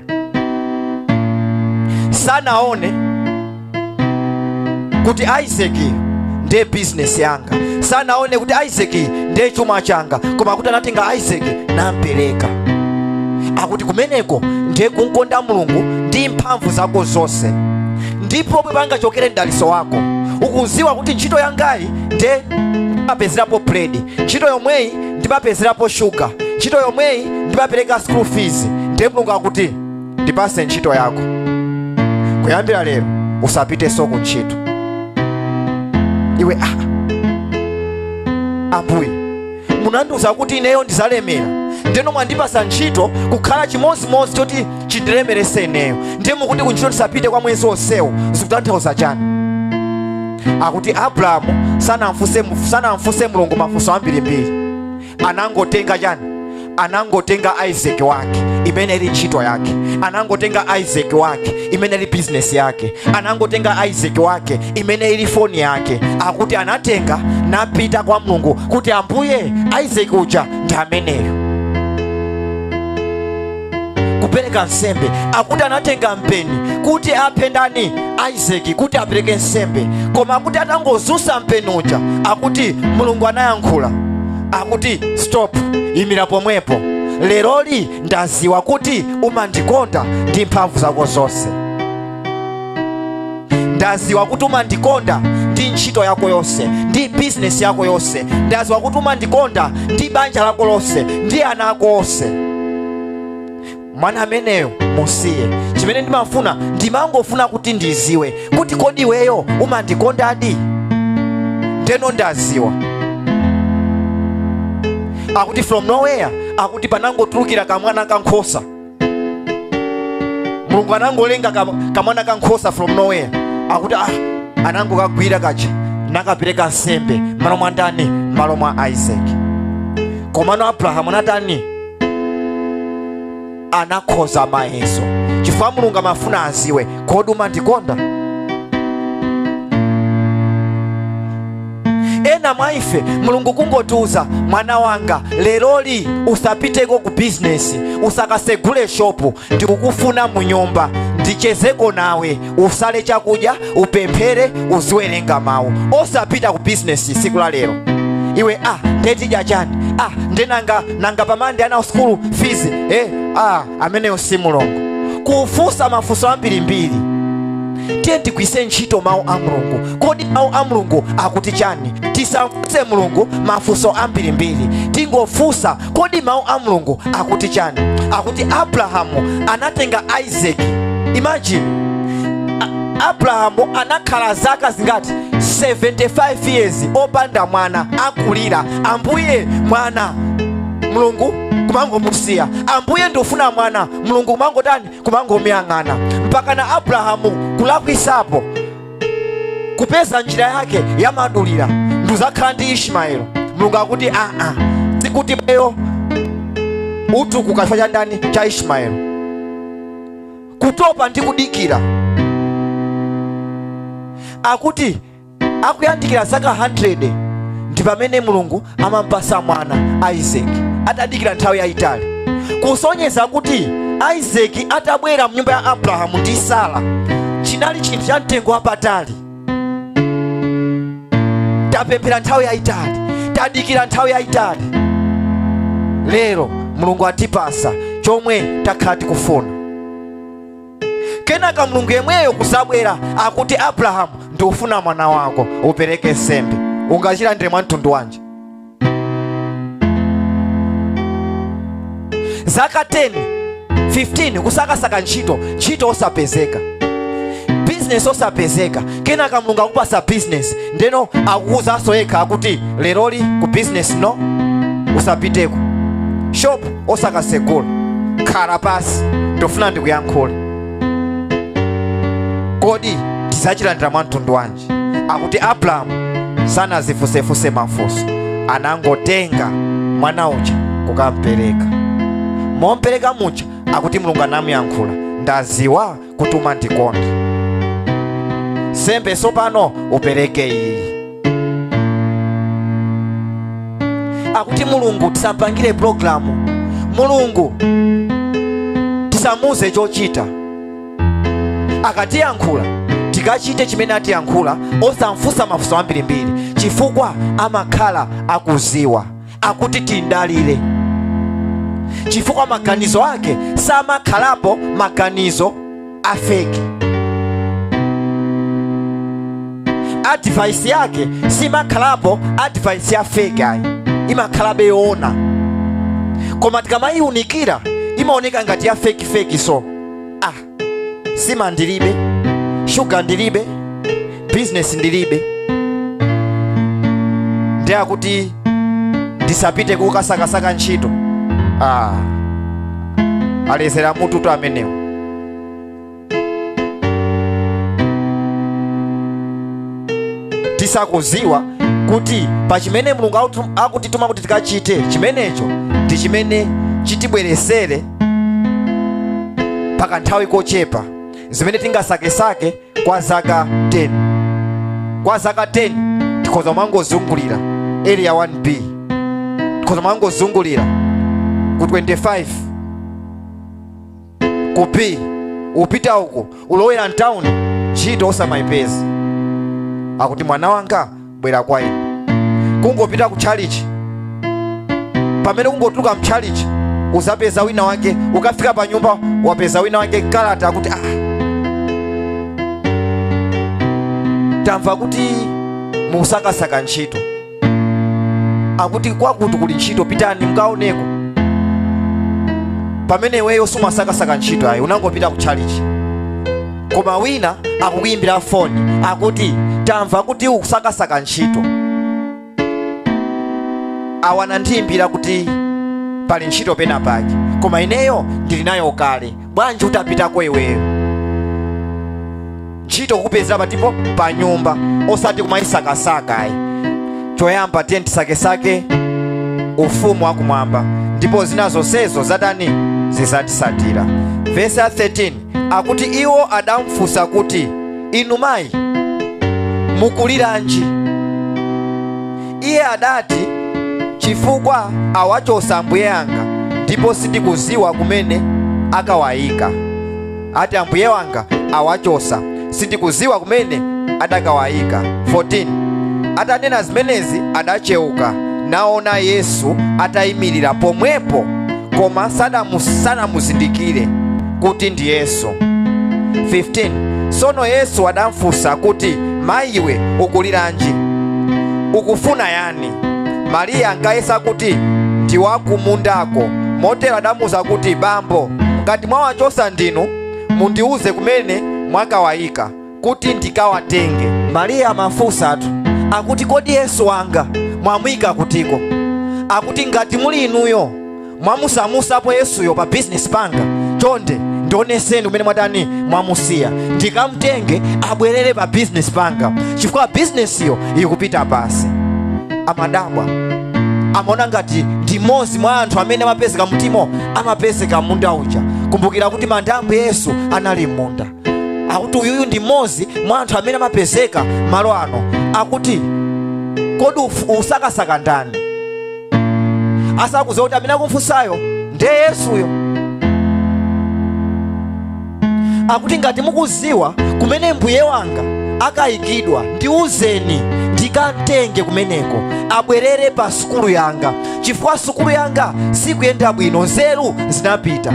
Sanaone kuti Isaki ndiye bizinesi yanga, sanaone kuti Isaki ndiye chuma changa, koma akuti anatenga Isaki nampereka. Akuti kumeneko ndiye kunkonda Mulungu ndi mphamvu zako zonse, ndipo pomwe pangachokere mdaliso wako. Ukuziwa kuti ntchito yangayi ndiye ndimapezerapo bread, ntchito yomweyi ndimapezerapo sugar, ntchito yomweyi ndimapereka school fees. Ndiye Mulungu akuti ndipase ntchito yako, kuyambira lero usapitenso ku ntchito. Iwe, ah, Ambuye, munandiuza kuti ineyo ndizalemera, ndeno mwandipasa ntchito kukhala chimodzimodzi choti chindilemerese ineyo, ndiye mukuti kuntchito ndisapite kwa mwezi wonsewu, zikutanthauza chani? Akuti Abrahamu sanamfunse Mulungu mafunso ambirimbiri, anangotenga chani? Anangotenga Isaki wake. imene ili ntchito yake, anangotenga Isaac wake imene ili business yake, anangotenga Isaac wake imene ili foni yake. Akuti anatenga napita kwa Mulungu kuti Ambuye, Isaac uja ndi ameneyo. Kupereka nsembe, akuti anatenga mpeni kuti aphe ndani? Isaac, kuti apereke nsembe. Koma akuti atangozusa mpeni uja, akuti Mulungu anayankhula, akuti stop, imira pomwepo, leroli ndaziwa kuti umandikonda ndi mphamvu zako zonse, ndaziwa kuti umandikonda ndi ntchito yako yonse, ndi bizinesi yako yonse, ndaziwa kuti umandikonda ndi banja lako lonse, ndi ana ako onse. Mwana ameneyo musiye. Chimene ndimafuna, ndimangofuna kuti ndiziwe kuti kodi iweyo umandikondadi? Ndeno ndaziwa. Akuti from nowhere, akuti panangotulukira kamwana kankhosa. Mulungu anangolenga kamwana kankhosa from nowhere. Akuti anangokagwira kaja nakapereka nsembe malo mwa ndani? Malo mwa Isaac. Komano Abrahamu anatani? Anakhoza mayeso, chifukwa Mulungu amafuna aziwe kodi umandikonda. Ena mwa ife Mulungu kungotiuza, mwana wanga leroli usapiteko ku business, usakasegule shopu, ndikukufuna mu nyumba, ndichezeko nawe, usale chakudya, upemphere, uziwerenga mawu. Osapita ku business siku la lero. Iwe ndetidya chani? Ndenanga nanga pamande ana school fees. Ameneyo si Mulungu. Kufunsa mafunso ambirimbiri. Tiye tigwise ntchito mawu a Mulungu. Kodi mawu a Mulungu akuti chani? Tisamfunse Mulungu mafunso ambirimbiri, tingofunsa kodi mawu a Mulungu akuti chani? Akuti Abrahamu anatenga Isaac. Imagine, Abrahamu anakhala zaka zingati? 75 years opanda mwana, akulira Ambuye mwana. Mulungu kumangomusiya, Ambuye ndofuna mwana. Mulungu kumangotani? Kumangomuyang'ana. Mpaka na Abrahamu kulakwisapo kupeza njira yake yamadulira nduzakhala ndi Ishmaeli. Mulungu akuti sikuti peyo utukuka chifukwa cha ndani? Cha Ishmaeli. Kutopa ndi kudikira. Akuti akuyandikira zaka 100 ndi pamene Mulungu amampasa mwana Isaac, atadikira nthawi yayitali. Kusonyeza kuti Isaac atabwera mnyumba ya Abrahamu ndi Sara chinali chinthu cha mtengo wapatali. Tapemphera nthawi yayitali, tadikira nthawi yayitali, lero Mulungu atipasa chomwe takhala tikufuna. Kenaka Mulungu yemweyo kusabwera akuti Abrahamu ndikufuna mwana wako upereke nsembe. Ungachilandire mwa mtundu wanji? Zaka 10 15 kusakasaka ntchito, ntchito osapezeka, business osapezeka. Kenaka Mulungu akupasa business, ndeno akukuuzanso yekha akuti leroli ku business no, usapiteko, shop osakasegula, khala pasi, ndofuna ndikuyankhule. Kodi tizachilandira mwa mtundu wanji? Akuti Abrahamu sanazifunsefuse mafunso, anangotenga mwana uja kukampereka. Mompereka muja akuti Mulungu anamuyankhula, ndaziwa kuti umandikonda, sembe sopano upereke iyi. Akuti Mulungu tisampangire programu, Mulungu tisamuze chochita. Akatiyankhula tikachite chimene atiyankhula, osamfunsa mafunso ambirimbiri, chifukwa amakhala akuziwa. Akuti tindalire, chifukwa maganizo ake samakhalapo maganizo a fake. Advice yake simakhalapo advice ya fake ayi, imakhalabe yoona. Koma tikamayiunikira imaoneka ngati ya fake fake. So sima ndilibe, sugar ndilibe, business ndilibe, ndi akuti ndisapite kukasakasaka ntchito. Alezera mutu amenewo. Tisakuziwa kuti pa chimene Mulungu akutituma kuti tikachite, chimenecho ndi chimene chitibweresere Pakanthawi kochepa zimene tingasakesake kwa zaka 10. Kwa zaka 10 tikhoza kumangozungulira area 1B, tikhoza kumangozungulira ku 25, ku B, upita uku ulowera mtown, ntchito osamayipeza. Akuti mwana wanga bwera kwa ine. Kungopita ku tchalichi, pamene kungotuluka mtchalichi uzapeza wina wake, ukafika pa nyumba wapeza wina wake kalata akuti tamva kuti musakasaka ntchito, akuti kwakuti kuli ntchito, pitani mukaoneko. Pamene iweyo sumasakasaka ntchito ayi, unangopita ku tchalichi, koma wina akukuyimbira foni akuti tamva kuti ukusakasaka ntchito, awa anandiyimbira kuti pali ntchito pena pake, koma ineyo ndili nayo kale, bwanji utapitako iweyo? Ntchito kukupezera patipo pa nyumba, osati kumayisakasaka ayi. Choyamba tiye tisakesake ufumu wakumwamba, ndipo zina zonsezo zatani? Zizatisatira. Vesi ya 13 akuti iwo adamfunsa kuti, inu mayi mukuliranji? Iye adati, chifukwa awachosa ambuye anga, ndipo sindikuziwa kumene akawayika. Ati ambuye wanga awachosa, sindikuziwa kumene adakawayika. 14 atanena zimenezi adacheuka naona Yesu atayimirira pomwepo, koma sanamuzindikire kuti ndi Yesu. 15 sono Yesu adamfunsa kuti, mayiwe ukuliranji? Ukufuna yani? Mariya ankayesa kuti ndi wakumundako, motero adamuwuza kuti, bambo, ngati mwawachosa ndinu, mundiuze kumene mwakawayika kuti ndikawatenge. Mariya amafunsatu akuti, kodi Yesu wanga mwamuyika kutiko? Akuti ngati muli inuyo mwamusamusapo Yesuyo pa business panga, chonde ndioneseni kumene mwatani mwamusiya, ndikamutenge abwerere pa business panga, chifukwa business iyo ikupita pasi. Amadabwa, amaona ngati ndi mmodzi mwa anthu amene amapezeka mutimo, amapezeka munda uja. Kumbukira kuti manda ambuye Yesu anali m'munda. Akuti uyuyu ndi mmodzi mwa anthu amene amapezeka malo ano. Akuti kodi usakasaka ndani? Asakuziwa kuti amene akumfunsayo ndiye Yesuyo. Akuti ngati mukuziwa kumene mbuye wanga akayikidwa, ndiuzeni ndikamtenge kumeneko, abwerere pa sukulu yanga, chifukwa sukulu yanga sikuyenda bwino, nzeru zinapita.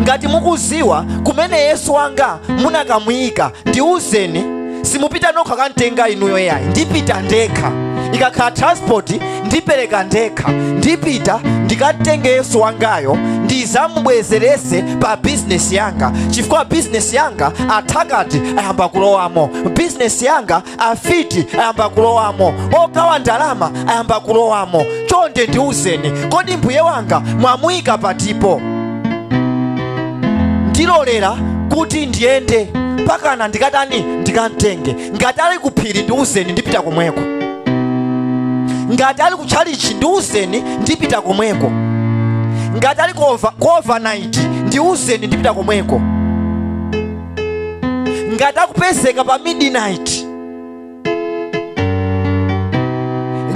Ngati mukuziwa kumene Yesu wanga munakamuyika, ndiuzeni. Simupita nokha kamtenga inuyo yayi, ndipita ndekha. Ikakhala transport ndipereka ndekha, ndipita ndikatenge Yesu wangayo, ndizamubwezerese pa business yanga, chifukwa business yanga athakati ayamba kulowamo, business yanga afiti ayamba kulowamo, ogawa ndalama ayamba kulowamo. Chonde ndiuzeni, kodi mbuye wanga mwamuyika patipo? Ndilolera kuti ndiyende mpakana ndikatani, ndikamtenge. Ngati ali kuphiri ndiuzeni, ndipita komweko. Ngati ali kutchalichi ndiuzeni, ndipita komweko. Ngati ali ku overnight ndiuzeni, ndipita komweko. Ngati akupezeka pa midnight,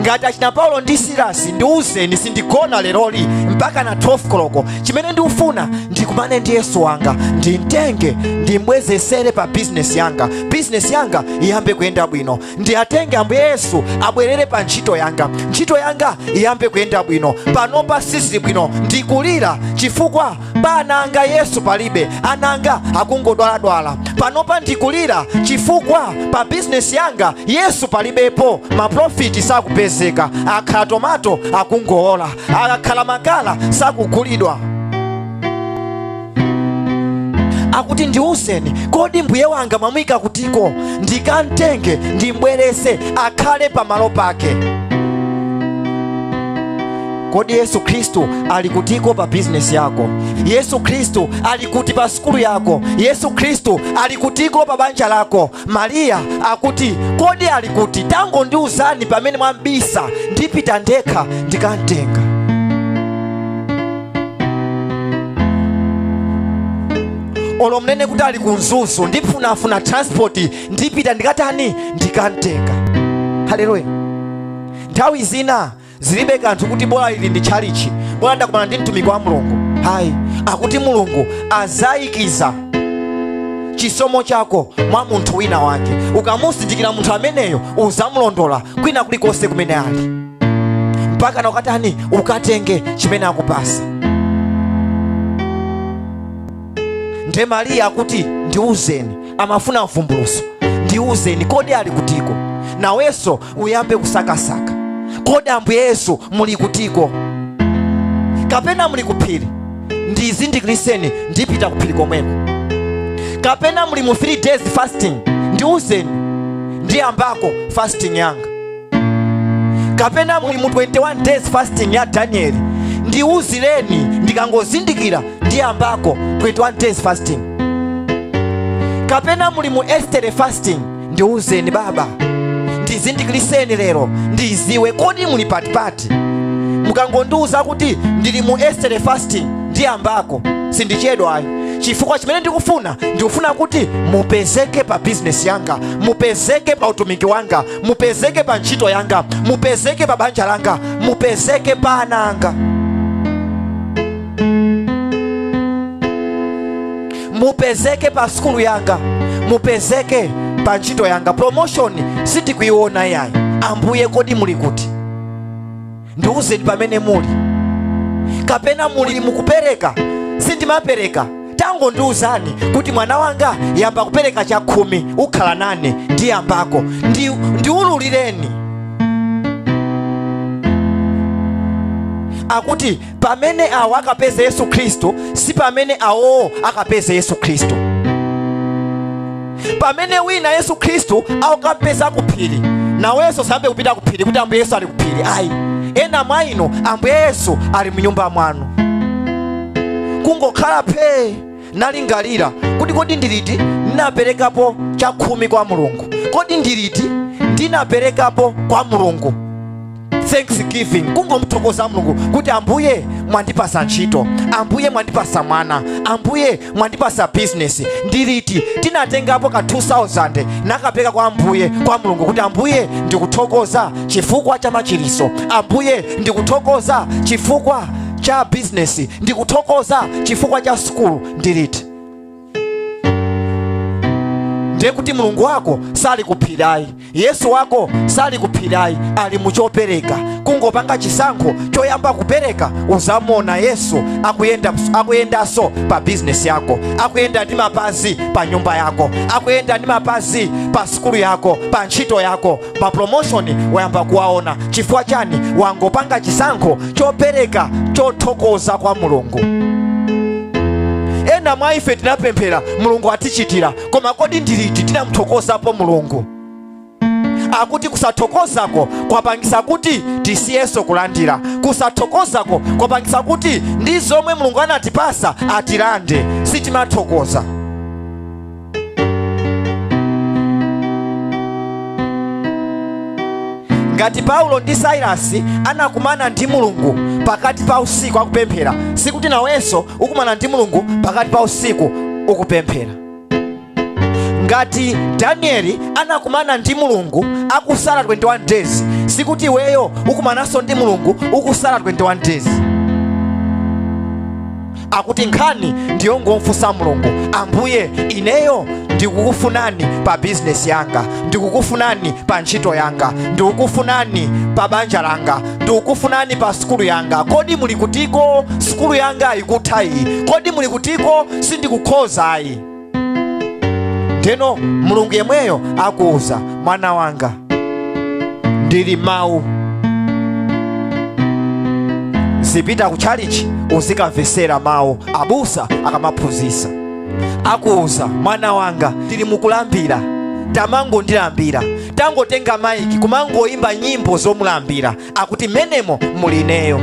ngati achina Paulo ndi Silasi ndiuzeni, sindigona leroli mpaka na 12 koloko. Chimene ndikufuna ndikumane ndi Yesu wanga, ndimtenge ndimbwezesere pa business yanga, business yanga iyambe kuyenda bwino. Ndiyatenge Ambuye Yesu abwerere pa ntchito yanga, ntchito yanga iyambe kuyenda bwino. Panopa sizili bwino, ndikulira chifukwa pa ana anga Yesu palibe, ana anga akungodwaladwala. Panopa ndikulira chifukwa pa business yanga Yesu palibepo, maprofiti sakupezeka, akhala tomato akungowola, akakhala makala sakugulidwa. Akuti ndiuzeni, kodi mbuye wanga mwamuyika kutiko? Ndikamtenge ndimbwerese akhale pamalo pake. Kodi Yesu Khristu ali kutiko pa bizinesi yako? Yesu Khristu ali kuti pa sukulu yako? Yesu Khristu ali kutiko pa banja lako? Mariya akuti kodi ali kuti? Tangondiuzani pamene mwambisa, ndipita ndekha ndikamtenga. Olo mnene kuti ali ku Mzuzu, ndifunafuna transport, ndipita ndikatani, ndikamtenga. Haleluya. Nthawi zina zilibe kanthu kuti bola ili ndi tchalichi, bola ndakumana ndi mtumiki wa Mulungu. Hayi, akuti Mulungu azayikiza chisomo chako mwa munthu wina wake. Ukamuzindikira munthu ameneyo, uzamulondola kwina kulikonse kumene ali, mpaka na ukatani, ukatenge chimene akupasa. Nde Mariya akuti ndiuzeni, amafuna mvumbuluso, ndiuzeni kodi ali kutiko. Nawenso uyambe kusakasaka, kodi Ambuye Yesu muli kutiko? Kapena muli kuphiri, ndizindikiriseni, ndipita kuphiri komweko. Kapena muli mu 3 days fasting, ndiuzeni, ndiyambako fasting yanga. Kapena muli mu 21 days fasting ya Daniel, ndiuzireni, ndikangozindikira ndiyambako 21 days fasting. Kapena muli mu Esther fasting, ndiuzeni baba, ndizindikiriseni lero, ndiziwe kodi muli patipati. Mukangondiuza kuti ndili mu Esther fasting, ndiyambako, sindichedwa ayi. Chifukwa chimene ndikufuna, ndikufuna kuti mupezeke pa business yanga, mupezeke pa utumiki wanga, mupezeke pa ntchito yanga, mupezeke pa banja langa, mupezeke pa ana anga, mupezeke pa sukulu yanga, mupezeke pa ntchito yanga. Promotion sindikuiona yayi. Ambuye kodi muli kuti? Ndiuzeni pamene muli. Kapena muli mukupereka, sindimapereka, tangondiuzani kuti mwana wanga yamba kupereka 10, ukhala nane, ndiyambako, ndiululireni. Akuti pamene awo akapeze Yesu Khristu, si pamene awo akapeze Yesu Khristu. Pamene wina Yesu Khristu akapeza kuphiri, nawenso sambe kupita kuphiri kuti Ambuye Yesu ali kuphiri. Ayi, ena mwa inu Ambuye Yesu ali mnyumba mwanu, kungokhala phe nalingalira kuti kodi ndiliti ndinaperekapo 10 kwa Mulungu, kodi ndiliti ndinaperekapo kwa Mulungu thanksgiving, kungomthokoza Mulungu kuti Ambuye mwandipasa ntchito, Ambuye mwandipasa mwana, Ambuye mwandipasa business. Ndiliti tinatengapo ka 2000 nakapeka kwa Ambuye, kwa Mulungu kuti Ambuye ndikuthokoza chifukwa cha machiriso, Ambuye ndikuthokoza chifukwa cha business, ndikuthokoza chifukwa cha sukulu. Ndiliti? Ndiye kuti Mulungu wako sali kuphirayi, Yesu wako sali kuphirayi, ali muchopereka. Kungopanga chisankho choyamba kupereka, uzamuona Yesu akuyendanso pa business yako, akuyenda ndi mapazi pa nyumba yako, akuyenda ndi mapazi pa sukulu yako, pa ntchito yako, pa promotion wayamba kuwaona. Chifukwa chani? Wangopanga chisankho chopereka chothokoza kwa Mulungu. Ena mwa ife tinapemphera Mulungu atichitira, koma kodi ndiliti tinamuthokozapo Mulungu? Akuti kusathokozako kwapangisa kuti tisiyenso kulandira, kusathokozako kwapangisa kuti ndi zomwe Mulungu anatipasa atilande. Sitimathokoza. Ngati Paulo ndi Sailasi anakumana ndi Mulungu pakati pa usiku akupemphera, sikuti nawenso ukumana ndi Mulungu pakati pa usiku ukupemphera. Ngati Danieli anakumana ndi Mulungu akusala 21 days, sikuti iweyo ukumananso ndi Mulungu ukusala 21 days. Akuti nkhani ndiyongomfunsa Mulungu, Ambuye ineyo ndikukufunani pa business yanga, ndikukufunani pa ntchito yanga, ndikukufunani pa banja langa, ndikukufunani pa sukulu yanga. Kodi muli kutiko? Sukulu yanga ikutha iyi. Kodi muli kutiko? Sindikukhoza ayi. Ndeno Mulungu yemweyo akuuza, mwana wanga ndili mawu, zipita ku chalichi uzikamvesera mawu abusa akamaphunzitsa. Akuuza, mwana wanga ndili mukulambira, tamangondilambira, tangotenga maiki kumangoimba nyimbo zomulambira, akuti menemo muli ineyo.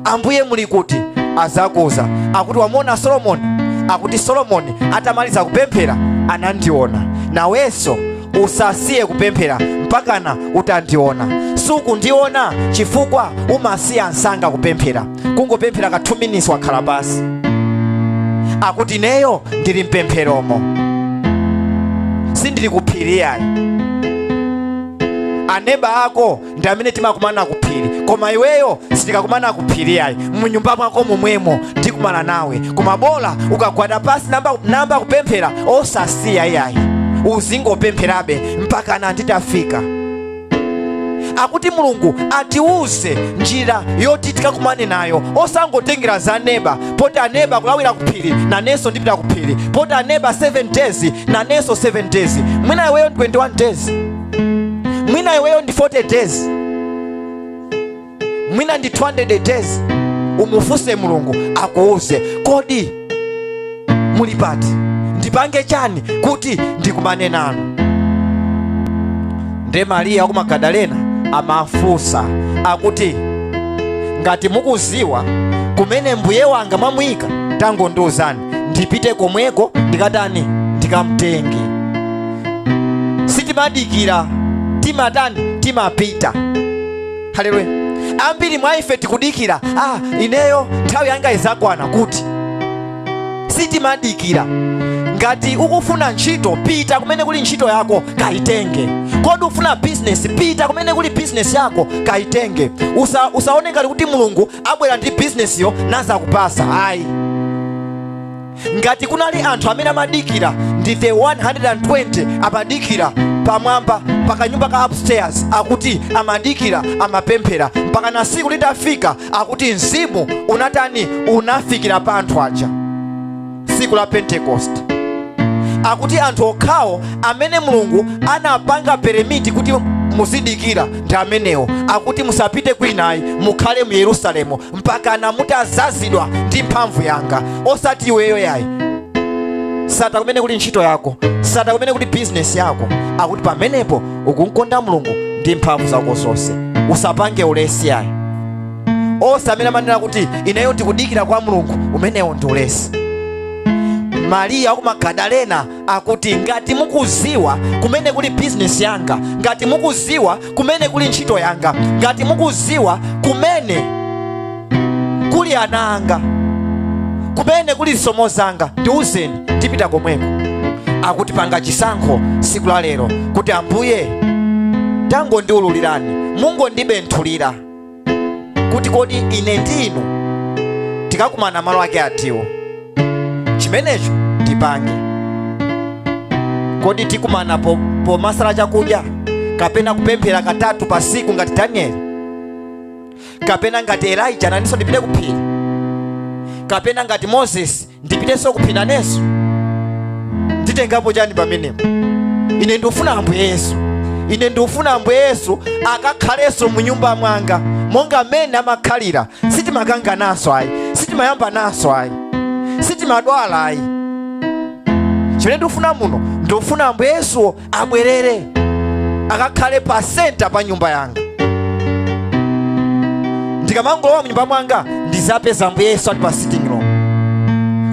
Ambuye muli kuti? Azakuuza. Akuti wamuona Solomoni? Akuti Solomoni atamaliza kupemphera anandiona. Nawenso usasiye kupemphera mpakana utandiona. Sukundiona chifukwa umasiya msanga kupemphera, kungopemphera ka 2 minutes wakhala pasi. Akuti ineyo ndili mpempheromo, sindili kuphiri yayi. Aneba ako ndi amene timakumana kuphiri, koma iweyo sitikakumana kuphiri yayi. Munyumba mwako momwemo ndikumana nawe, koma bola ukagwada pasi namba kupemphera, osasiya yayi, uzingopempherabe mpaka na nditafika. Akuti Mulungu atiuze njira yoti tikakumane nayo, osangotengera za neba. Poti aneba kulawira kuphiri, nanenso ndipita kuphiri. Poti aneba 7 days, nanenso 7 days. Mwina iweyo 21 days, mwina iweyo ndi 40 days, mwina ndi 200 days. Umufuse Mulungu akuuze, kodi muli pati? Ndipange chani kuti ndikumane nanu? Nde Mariya ku Magadalena amafunsa akuti, ngati mukuziwa kumene mbuye wanga mwamuyika, tangondiuzani ndipite komweko, ndikatani? Ndikamtenge. Sitimadikira, timatani? Timapita. Haleluya. Ambiri mwa ife tikudikira, ineyo nthawi yanga izakwana. Kuti sitimadikira. Ngati ukufuna ntchito, pita kumene kuli ntchito yako, kaitenge. Kodi ufuna business? Pita kumene kuli business yako, kaitenge. Usaone ngati kuti Mulungu abwera ndi business yo nazakupasa, ayi. Ngati kunali anthu amene amadikira, ndi the 120 amadikira pamwamba pakanyumba ka upstairs. Akuti amadikira, amapemphera mpaka na siku litafika, akuti mzimu unatani? Unafikira pa anthu aja, siku la Pentecost. Akuti anthu okhawo amene Mulungu anapanga permit kuti muzidikira ndi amenewo. Akuti musapite kwinayi, mukhale mu Yerusalemu mpaka na mutazazidwa ndi mphamvu yanga. Osati iweyo yayi, sata kumene kuli ntchito yako, sata kumene kuli business yako. Akuti pamenepo ukunkonda Mulungu ndi mphamvu zako zonse. Usapange ulesi yayi. Onse amene amanena kuti ineyo ndikudikira kwa Mulungu, umenewo ndi ulesi. Mariya ku Magadalena akuti, ngati mukuziwa kumene kuli business yanga, ngati mukuziwa kumene kuli ntchito yanga, ngati mukuziwa kumene kuli ana anga, kumene kuli zisomo zanga, ndiuzeni, ndipita komweko. Akuti panga chisankho siku la lero kuti, Ambuye, tangondiululirani, mungondibenthulira kuti kodi ine ndinu tikakumana malo ake atiwo, chimenecho tipange. Kodi tikumana pomasala chakudya, kapena kupemphera katatu pa siku ngati Danieli, kapena ngati Elijah naninso ndipite kuphiri, kapena ngati Moses ndipitenso kuphiri nanenso? Nditengapo chani pamenepo? Ine ndikufuna Ambuye Yesu, ine ndikufuna Ambuye Yesu akakhalenso mu nyumba mwanga monga mmene amakhalira. Sitimakangananso ayi, sitimayamba naso ayi, sitimadwala ayi. Chimene ndikufuna muno, ndikufuna Ambuye Yesuwo abwerere akakhale pa center pa nyumba yanga. Ndikamangolowa mu nyumba mwanga, ndizapeza Ambuye Yesu ali pa sitting room,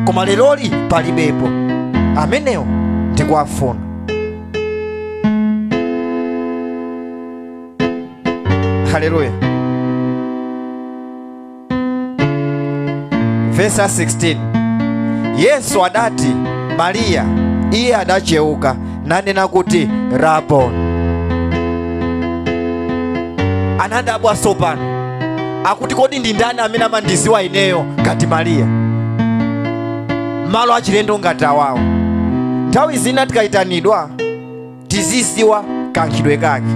koma leroli palibepo. Amenewo ndikuwafuna. Haleluya. Verse 16, Yesu adati, Mariya. Iye adacheuka nanena kuti, Raboni. Anadabwa sopano, akuti, kodi ndi ndani amene amandiziwa ineyo ngati Mariya, malo achilendo ngati awawo? Nthawi zina tikayitanidwa, tiziziwa kankhidwe kake.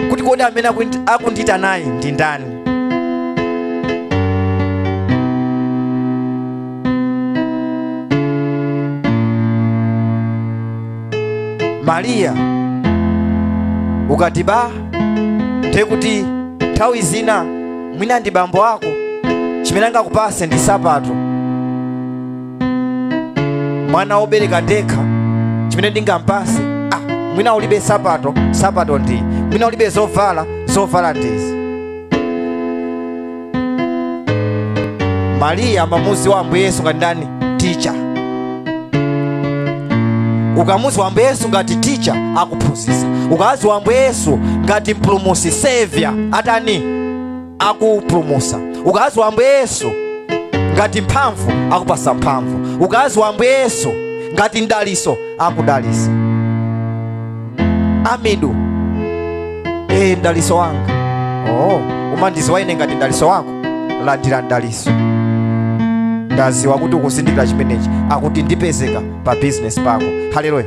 Kuti kodi amene akundita naye ndi ndani? Mariya ukati ba, ndekuti nthawi zina mwina ndi bambo ako, chimene angakupase ndi sapato. Mwana wobereka ndekha, chimene ndingampase, mwina ulibe sapato, sapato ndi, mwina ulibe zovala, zovala ndizi. Mariya amamuziwa Ambuye Yesu ngati ndani? Teacher. Ukamuziwa Ambuye Yesu ngati teacher, akuphunzitsa. Ukaziwa Ambuye Yesu ngati mpulumutsi, savior, atani? akupulumusa. Ukaziwa Ambuye Yesu ngati mphamvu, akupasa mphamvu. Ukaziwa Ambuye Yesu ngati mdaliso, akudalisa. Amidu, mdaliso wanga. Oh, umandiziwa ine ngati mdaliso wako, landira mdaliso. Ndaziwa kuti ukuzindikira chimenechi. Akuti ndipezeka pa business pako. Haleluya.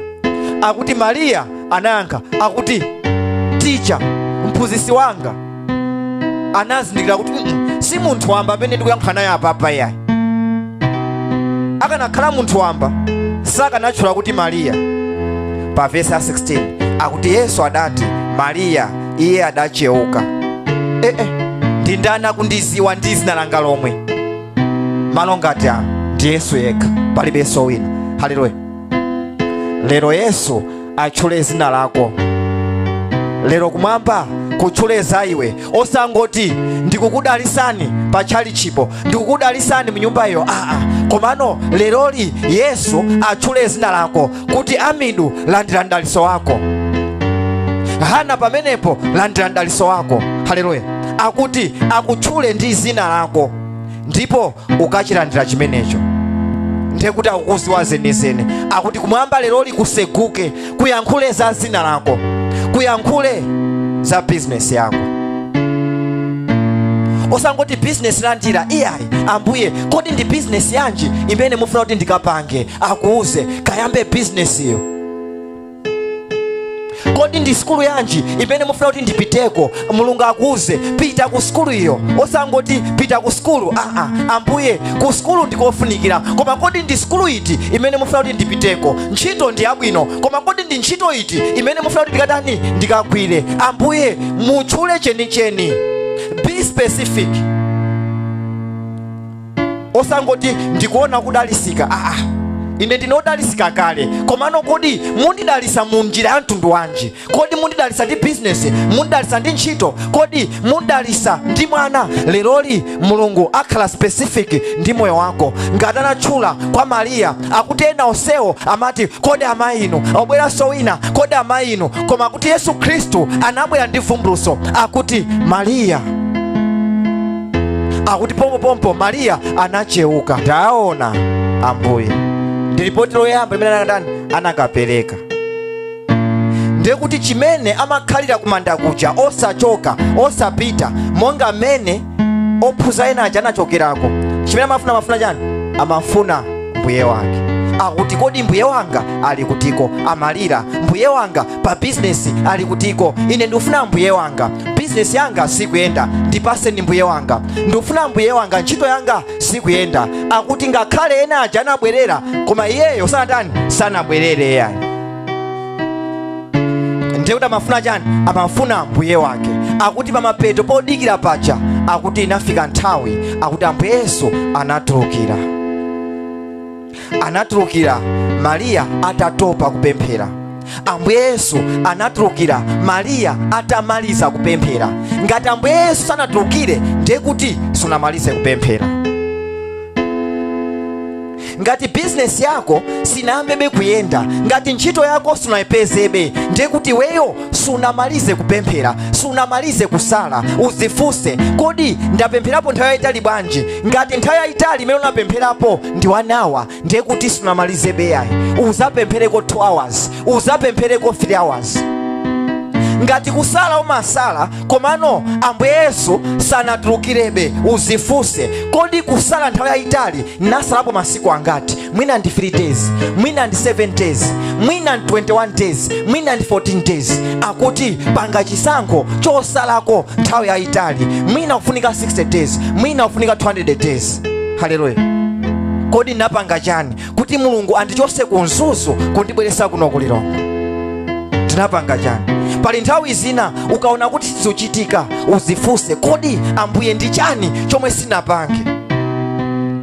Akuti Mariya anayankha, akuti teacher, mphunzitsi wanga. Anazindikira kuti si munthu wamba amene ndikuyankhula naye apapa yayi. Akanakhala munthu wamba sakanatchula kuti Mariya. Pa verse ya 16 akuti Yesu adati, Mariya. Iye adacheuka. Ndi ndani akundiziwa ndi zina langa lomwe? Malo ngati ano ndi Yesu yekha, palibenso wina. Haleluya. Lero Yesu atchule zina lako. Lero kumwamba kutchule za iwe, osangoti ndikukudalisani pa tchalichipo, ndikukudalisani mnyumba iyo. Komano leroli Yesu atchule zina lako kuti Amidu, landira mdaliso wako. Hana pamenepo, landira mdaliso wako. Haleluya. Akuti akutchule ndi zina lako ndipo ukachilandira chimenecho. Ndiye kuti akukuziwa zenizeni. Akuti kumwamba leroli kuseguke, kuyankhule za zina lako, kuyankhule za business yako. Osangoti business landira, iyayi. Ambuye, kodi ndi business yanji imene mufuna kuti ndikapange? Akuuze kayambe business iyo. Kodi ndi sukulu yanji imene mufuna kuti ndipiteko? Mulungu akuuze pita ku sukulu iyo. Osangoti pita ku sukulu. Ambuye, ku sukulu ndikofunikira, koma kodi ndi sukulu iti imene mufuna kuti ndipiteko? Ntchito ndi yabwino, koma kodi ndi ntchito iti imene mufuna kuti ndikatani, ndikagwire? Ambuye, mutchule chenicheni, be specific. Osangoti ndikuona kudalisika. Ine ndinodalisika kale, komano kodi mundidalisa mu njira ya mtundu wanji? Kodi mundidalisa ndi business? Mundidalisa ndi ntchito? Kodi mundidalisa ndi mwana? Leroli Mulungu akhala specific ndi moyo wako. Ngati anatchula kwa Mariya, akuti ena onsewo amati kodi amayi inu, abweranso wina, kodi amayi inu, koma akuti Yesu Khristu anabwera ndi vumbulutso, akuti Mariya. Akuti pompopompo Mariya anacheuka, ndaona Ambuye. Ndi ripoti loyamba limene anakatani, anakapereka. Ndiye kuti chimene amakhalira kumanda kuja osachoka, osapita, monga mmene ophunzira ena aja anachokerako, chimene amafuna, amafuna chani? Amafuna mbuye wake. Akuti kodi mbuye wanga ali kutiko? Amalira, mbuye wanga pa business ali kutiko? Ine ndikufuna mbuye wanga, business yanga sikuyenda, ndipaseni mbuye wanga. Ndikufuna mbuye wanga, ntchito yanga sikuyenda. Akuti ngakhale ena aja anabwerera, koma iyeyo sanatani, sanabwerere yayi. Ndiye kuti amafuna chani? Amafuna mbuye wake. Akuti pamapeto podikira paja, akuti inafika nthawi, akuti Ambuye Yesu anatulukira. Anatulukira Mariya atatopa kupemphera. Ambuye Yesu anatulukira Mariya atamaliza kupemphera. Ngati Ambuye Yesu sanatulukire, ndiye kuti sunamalize kupemphera. Ngati business yako sinayambebe kuyenda, ngati ntchito yako sunayipezebe, ndiye kuti iweyo sunamalize kupemphera, sunamalize kusala. Uzifunse, kodi ndapempherapo nthawi yayitali bwanji? Ngati nthawi yayitali imene unapempherapo ndi 1 hour, ndiye kuti sunamalizebe yayi. Uzapemphereko 2 hours, uzapemphereko 3 hours. Ngati kusala umasala, komano Ambuye Yesu sanatulukirebe, uzifunse, kodi kusala nthawi yayitali nasalapo masiku angati? Mwina ndi 3 days, mwina ndi 7 days, mwina ndi 21 days, mwina ndi 14 days. Akuti panga chisankho chosalako nthawi yayitali, mwina kufunika 60 days, mwina kufunika 200 days. Haleluya. Kodi napanga chani kuti Mulungu andichose ku Mzuzu kundibweretsa kuno ku Lilongwe? Tinapanga chani? Pali nthawi zina ukaona kuti sizochitika, uzifunse, kodi Ambuye ndi chani chomwe sinapange?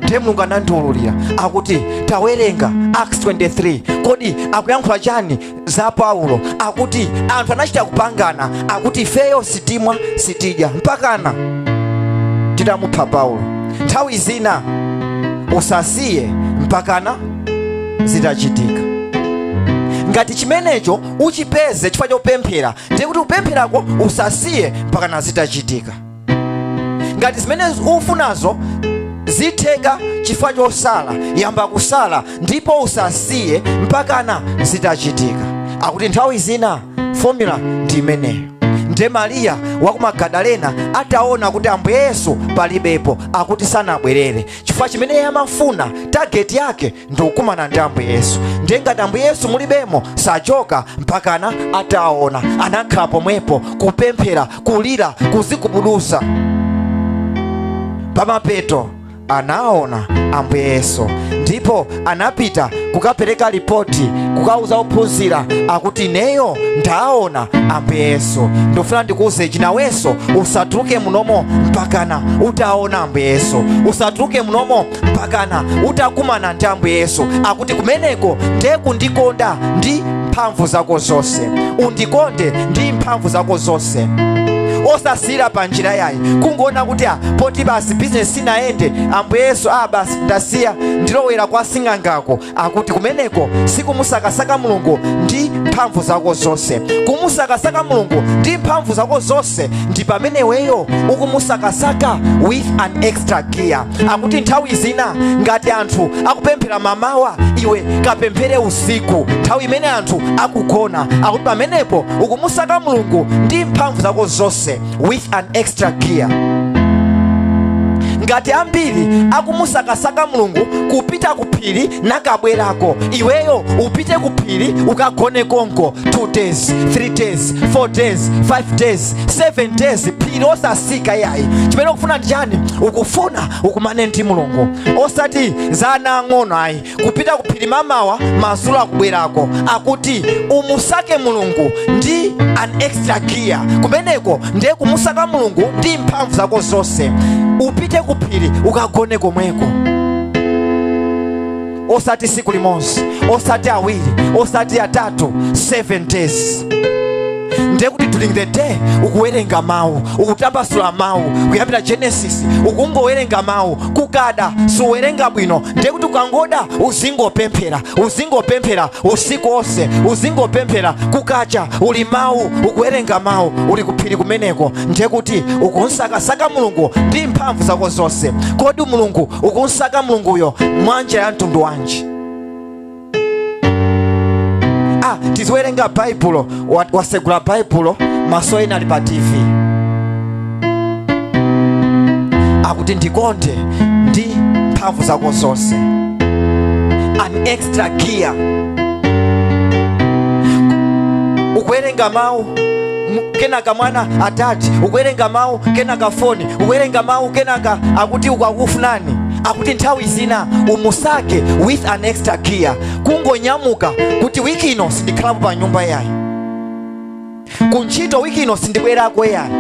Ndiye Mulungu anandiwululira, akuti tawerenga Acts 23. Kodi akuyankhula chani za Paulo? Akuti anthu anachita kupangana, akuti ifeyo sitimwa sitidya mpakana titamupha Paulo. Nthawi zina usasiye mpakana zitachitika. Ngati chimenecho uchipeze chifukwa chopemphera, ndiye kuti kupempherako usasiye mpakana zitachitika. Ngati zimene ufunazo zitheka chifukwa chosala, yamba kusala ndipo usasiye mpakana zitachitika. Akuti nthawi zina formula ndi imeneyo. Nde Mariya wa ku Magadalena ataona kuti Ambuye Yesu palibepo, akuti sanabwerere chifukwa chimene iye amafuna, target yake ndi kukumana ndi Ambuye Yesu. Ndiye ngati Ambuye Yesu mulibemo, sachoka mpakana ataona. Anakhala pomwepo kupemphera, kulira, kuzigubuduza. Pamapeto anaona Ambuye Yesu ndipo anapita kukapereka ripoti, kukauza ophunzira, akuti ineyo ndaona Ambuye Yesu. Ndofuna ndikuuze chinawenso, usatuluke munomo mpakana utaona Ambuye Yesu. Usatuluke munomo mpakana utakumana ndi Ambuye Yesu. Akuti kumeneko ndiye kundikonda ndi mphamvu zako zonse. Undikonde ndi mphamvu zako zonse, osasiyira pa njira yayi, kungoona kuti poti basi business sinaende, Ambuye Yesu basi ndasiya, ndilowera kwa sing'angako. Akuti kumeneko sikumusakasaka Mulungu ndi mphamvu zako zonse. Kumusakasaka Mulungu ndi mphamvu zako zonse ndi pamene weyo ukumusakasaka with an extra gear. Akuti nthawi zina ngati anthu akupemphera mamawa, iwe kapemphere usiku, nthawi imene anthu akugona. Akuti pamenepo ukumusaka Mulungu ndi mphamvu zako zonse with an extra gear. Ngati ambiri akumusakasaka Mulungu kupita ku phiri nakabwerako, iweyo upite ku phiri ukagone konko 2 days, 3 days, 4 days, 5 days, 7 days, phiri osasika yayi. Chimene ukufuna ndi chani? Ukufuna ukumane ndi Mulungu, osati za ana ang'ono ayi, kupita ku phiri mamawa, madzulo akubwerako. Akuti umusake Mulungu ndi an extra gear. Kumeneko ndiye kumusaka Mulungu ndi mphamvu zako zonse. Upite ku phiri ukagone komweko, osati siku limodzi, osati awiri, osati atatu, 7 days. Ndiye kuti during the day ukuwerenga mawu, ukutambasula mawu kuyambira Genesis, ukungowerenga mawu. Kukada suwerenga bwino, ndiye kuti ukangoda uzingopemphera, uzingopemphera usiku wonse, uzingopemphera. Kukacha uli mawu, ukuwerenga mawu, uli kuphiri kumeneko. Ndiye kuti ukunsakasaka Mulungu ndi mphamvu zako zonse. Kodi Mulungu ukunsaka Mulunguyo mwanjira ya mtundu wanji? Tiziwerenga Baibulo, wasegula Baibulo, maso ena ali pa TV. Akuti ndikonde ndi mphamvu zako zonse, an extra gear. Ukuwerenga mawu kenaka mwana atati, ukuwerenga mawu kenaka foni, ukuwerenga mawu kenaka akuti ukakufunani. Akuti nthawi zina umusake with an extra gear, kungonyamuka kuti wiki ino sindikhalapo pa nyumba yayi, kuntchito wiki ino sindibwerako yayi.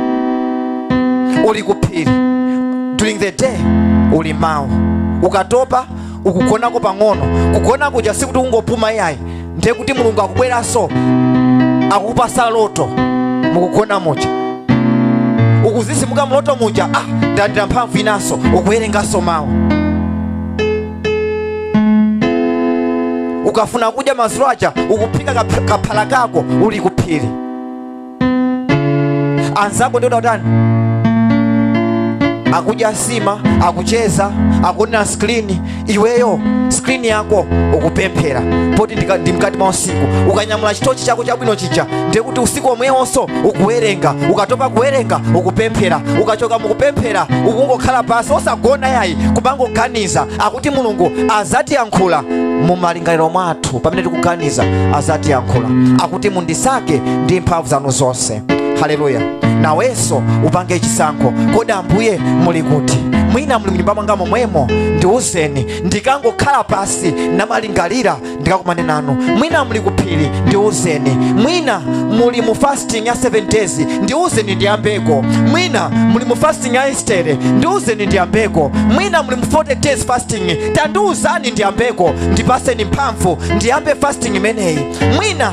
Uli kuphiri during the day, uli mawu, ukatopa ukugonako pang'ono. Kugona kuja sikuti ungopuma yayi, ndiye kuti Mulungu akubweranso akukupasa loto mukugona muja, ukuzisimuka mloto muja, ndalandira mphamvu inanso, ukuwerenganso mawu. Ukafuna kudya madzulo aja ukuphika kaphala kako, uli kuphiri. Anzako ndiye utani? Akudya sima, akucheza, akuona screen, iweyo screen yako ukupemphera poti ndi mkati mwa usiku. Ukanyamula chitochi chako chabwino chija, ndiye kuti usiku omwewonso ukuwerenga. Ukatopa kuwerenga ukupemphera, ukachoka mukupemphera ukungokhala pasi osagona yayi, kumangoganiza. Akuti Mulungu azatiyankhula mu malingaliro mwathu pamene tikuganiza, azatiyankhula. Akuti mundisake ndi mphamvu zanu zonse. Haleluya. Nawenso upange chisankho. Kodi Ambuye muli kuti? Mwina muli mnyumba mwanga momwemo, ndiwuzeni, ndikangokhala pasi namalingalira ndikakumane nanu. Mwina muli kuphiri, ndiwuzeni. Mwina muli mu fasting ya 7 days, ndiwuzeni ndiyambeko. Mwina muli mu fasting ya Estere, ndiwuzeni ndiyambeko. Mwina muli mu 40 days fasting, tandiwuzani ndiyambeko, ndipaseni mphamvu ndiyambe fasting imeneyi. Mwina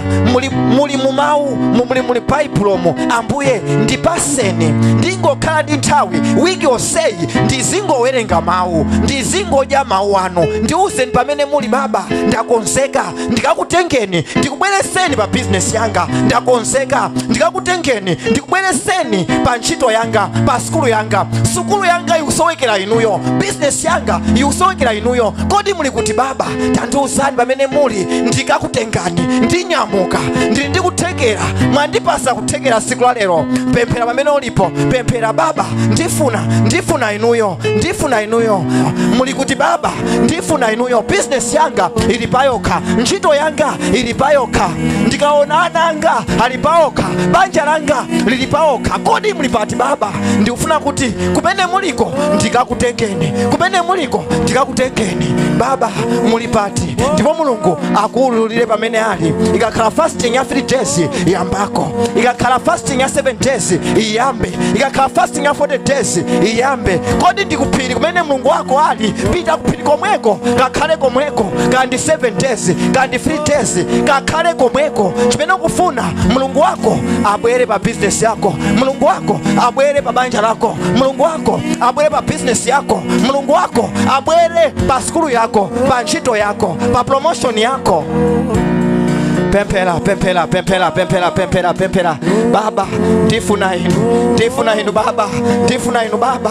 muli mu mawu, muli Baibulomo, Ambuye Ndipaseni ndingokhala ndi nthawi wiki yonseyi, ndizingowerenga mawu, ndizingodya mawu anu. Ndiuzeni pamene muli baba, ndakonzeka ndikakutengeni, ndikubwereseni pa bizinesi yanga. Ndakonzeka ndikakutengeni, ndikubwereseni pa ntchito yanga, pa sukulu yanga. Sukulu yanga ikusowekera inuyo, bizinesi yanga ikusowekera inuyo. Kodi muli kuti baba? Tandiuzani pamene muli, ndikakutengani. Ndinyamuka, ndili ndikuthekera, mwandipasa kuthekera siku la lero. Pemphera pamene ulipo, pemphera: Baba, ndifuna inuyo, ndifuna inuyo. Muli kuti baba? Ndifuna inuyo. Bizinesi yanga ili payokha, ntchito yanga ili payokha, ndikaona ana anga ali payokha, banja langa lili payokha. Kodi muli pati baba? Ndikufuna kuti kumene muliko ndikakutengeni, kumene muliko ndikakutengeni. Baba, muli pati? Ndipo Mulungu akuwululire pamene ali. Ikakhala fasting ya 3 days, yambako. Ikakhala fasting ya 7 days, iyambe. Ikakhala fasting ya 40 days, iyambe. Kodi ndikuphiri kumene Mulungu wako ali? Pita kuphiri komweko, kakhale komweko, kandi 7 days, kandi 3 days, kakhale komweko. Chimene ukufuna, Mulungu wako abwere pa bizinesi yako, Mulungu wako abwere pa banja lako, Mulungu wako abwere pa bizinesi yako, Mulungu wako abwere pa sukulu yako, pa ntchito yako, pa promotion yako. Pemphera, pemphera, pemphera, pemphera, pemphera, pemphera: Baba, ndifuna inu, ndifuna inu baba, ndifuna inu baba.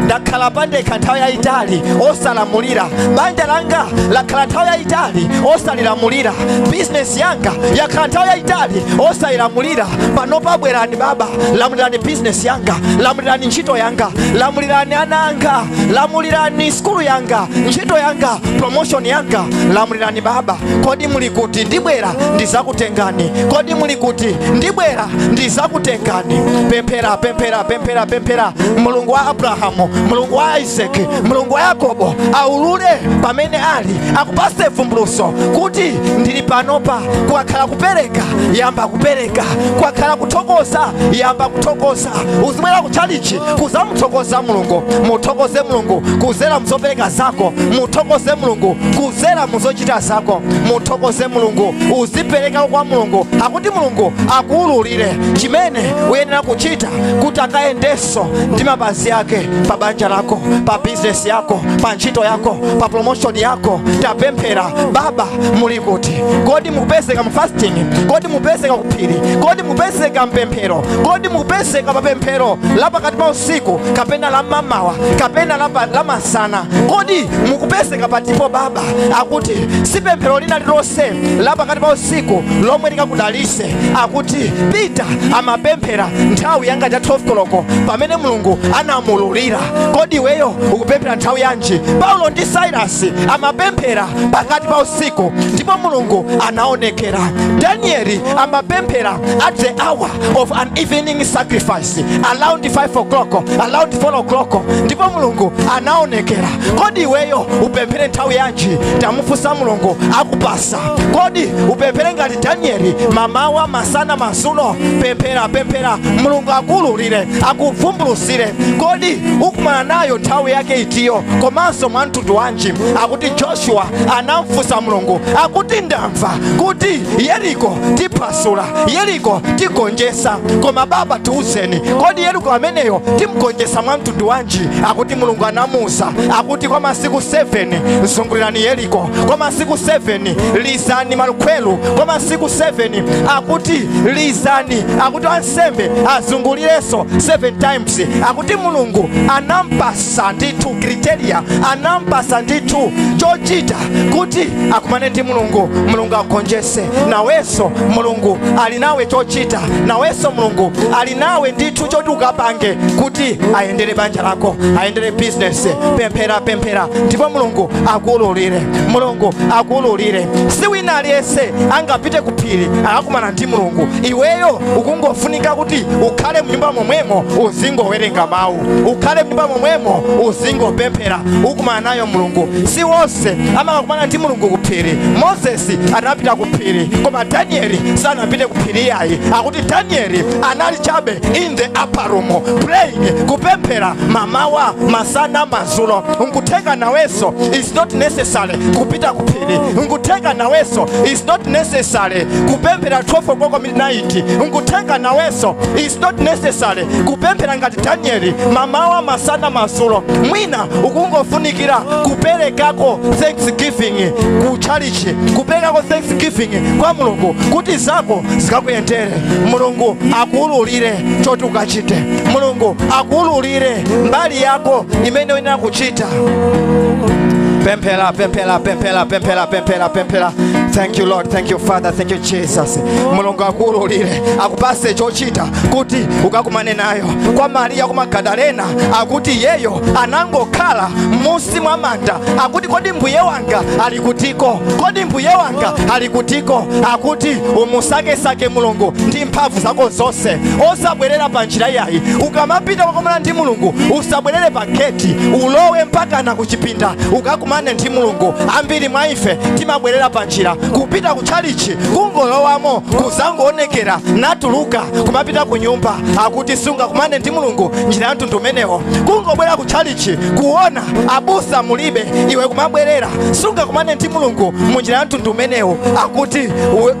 Ndakhala pandekha nthawi yayitali osalamulira. Banja langa lakhala nthawi yayitali osalilamulira. Bizinesi yanga yakhala nthawi yayitali osayilamulira. Panopa bwerani baba, lamulirani bizinesi yanga, lamulirani ntchito yanga, lamulirani ana anga, lamulirani sukulu yanga, ntchito yanga, promotion yanga. Lamulirani baba. Kodi muli kuti? Ndibwera ndizakutengani. Kodi muli kuti? Ndibwera ndizakutengani. Pemphera, pemphera, pemphera, pemphera. Mulungu wa Abrahamu, Mulungu wa Isaki, Mulungu wa Yakobo aulule pamene ali, akupase vumbuluso kuti ndili panopa. Kukakhala kupereka, yamba kupereka. Kukakhala kuthokoza, yamba kuthokoza. Uzibwera kutchalichi kuzamuthokoza Mulungu. Muthokoze Mulungu kuzera muzopereka zako, muthokoze Mulungu kuzera muzochita zako, muthokoze Mulungu. Uzipereka kwa Mulungu, akuti Mulungu akuululire chimene uyenera kuchita kuti akayendenso ndi mapazi ake pa banja lako, pa bizinesi yako, pa ntchito yako, pa promotion yako. Tapemphera: Baba, muli kuti? Kodi mukupezeka mu fasting? Kodi mukupezeka kuphiri? Kodi mukupezeka mpemphero? Kodi mukupezeka pa pemphero la pakati pa usiku, kapena la mamawa, kapena la masana? Kodi mukupezeka patipo baba? Akuti si pemphero lina lilonse la pakati pa usiku lomwe likakudalise. Akuti Pita amapemphera nthawi yanga cha 12 koloko pamene Mulungu anamululira. Kodi iweyo ukupemphera nthawi yanji? Paulo ndi Sailasi amapemphera pakati pa usiku ndipo Mulungu anaonekera. Danieli amapemphera at the hour of an evening sacrifice, around 5 o'clock, around 4 o'clock, ndipo Mulungu anaonekera. Kodi iweyo upemphere nthawi yanji? Tamufunsa Mulungu, akupasa. Kodi upemphere ngati Danieli, mamawa, masana, madzulo? Pemphera, pemphera, Mulungu akululire, akuvumbulusire. Kodi ukumana nayo nthawi yake itiyo, komanso mwa mtundu wanji? Akuti Joshua anamfunsa Mulungu, akuti ndamva kuti Yeriko tiphwasula, Yeriko tigonjesa, koma baba tiuzeni, kodi Yeriko ameneyo timgonjesa mwa mtundu wanji? Akuti Mulungu anamuuza, akuti kwa masiku 7 zungulirani Yeriko, kwa masiku 7 lizani malikhweru, kwa masiku 7 akuti lizani, akuti ansembe azungulirenso 7 times. Akuti Mulungu anampasa ndithu criteria, anampasa ndithu chochita kuti akumane ndi Mulungu, Mulungu agonjese. Nawenso Mulungu ali nawe chochita, nawenso Mulungu ali nawe ndithu choti ukapange kuti ayendere banja lako, ayendere business. Pemphera, pemphera, ndipo Mulungu akuululire, Mulungu akuululire. Si wina aliyense angapite ku phiri akakumana ndi Mulungu. Iweyo ukungofunika kuti ukhale mnyumba momwemo, uzingowerenga mawu, ukhale mnyumba momwemo, uzingopemphera, ukumana nayo Mulungu. Si wonse amakakumana ndi Mulungu ku phiri. phiri. Moses anapita ku phiri, koma Danieli sanapite ku phiri yayi. Akuti Danieli anali chabe in the upper room praying, kupemphera mamawa, masana, madzulo. Nkutheka nawenso it's not necessary kupita ku phiri. Nkutheka nawenso it's not necessary kupemphera 12 o'clock midnight. Nkutheka nawenso it's not necessary kupemphera ngati Danieli mamawa, masana, madzulo. Mwina ukungofunikira kuperekako thanksgiving ku chalichi, kuperekako thanksgiving kwa Mulungu kuti zako zikakuyendere. Mulungu akuululire choti ukachite. Mulungu akuululire mbali yako imene uyenera kuchita. Pemphera, pemphera, pemphera, pemphera, pemphera, pemphera. Thank you, Lord. Thank you, Father. Thank you, Jesus. Mulungu akuululire, akupase chochita kuti ukakumane nayo. Kwa Mariya ku Magadalena, akuti yeyo anangokhala musi mwa manda. Akuti, "Kodi mbuye wanga ali kutiko? Kodi mbuye wanga ali kutiko?" Akuti umusakesake Mulungu ndi mphamvu zako zonse, osabwerera pa njira yayi. Ukamapita kukakumana ndi Mulungu, usabwerere pa geti, ulowe mpaka na kuchipinda ukakumane ndi Mulungu. Ambiri mwa ife timabwerera pa njira. Kupita kutchalichi, kungolowamo, kuzangoonekera, natuluka, kumapita ku nyumba. Akuti sungakumane ndi Mulungu njira ya mtundu umenewo. Kungobwera kutchalichi, kuona abusa mulibe, iwe kumabwerera, sungakumane ndi Mulungu mu njira ya mtundu umenewo. Akuti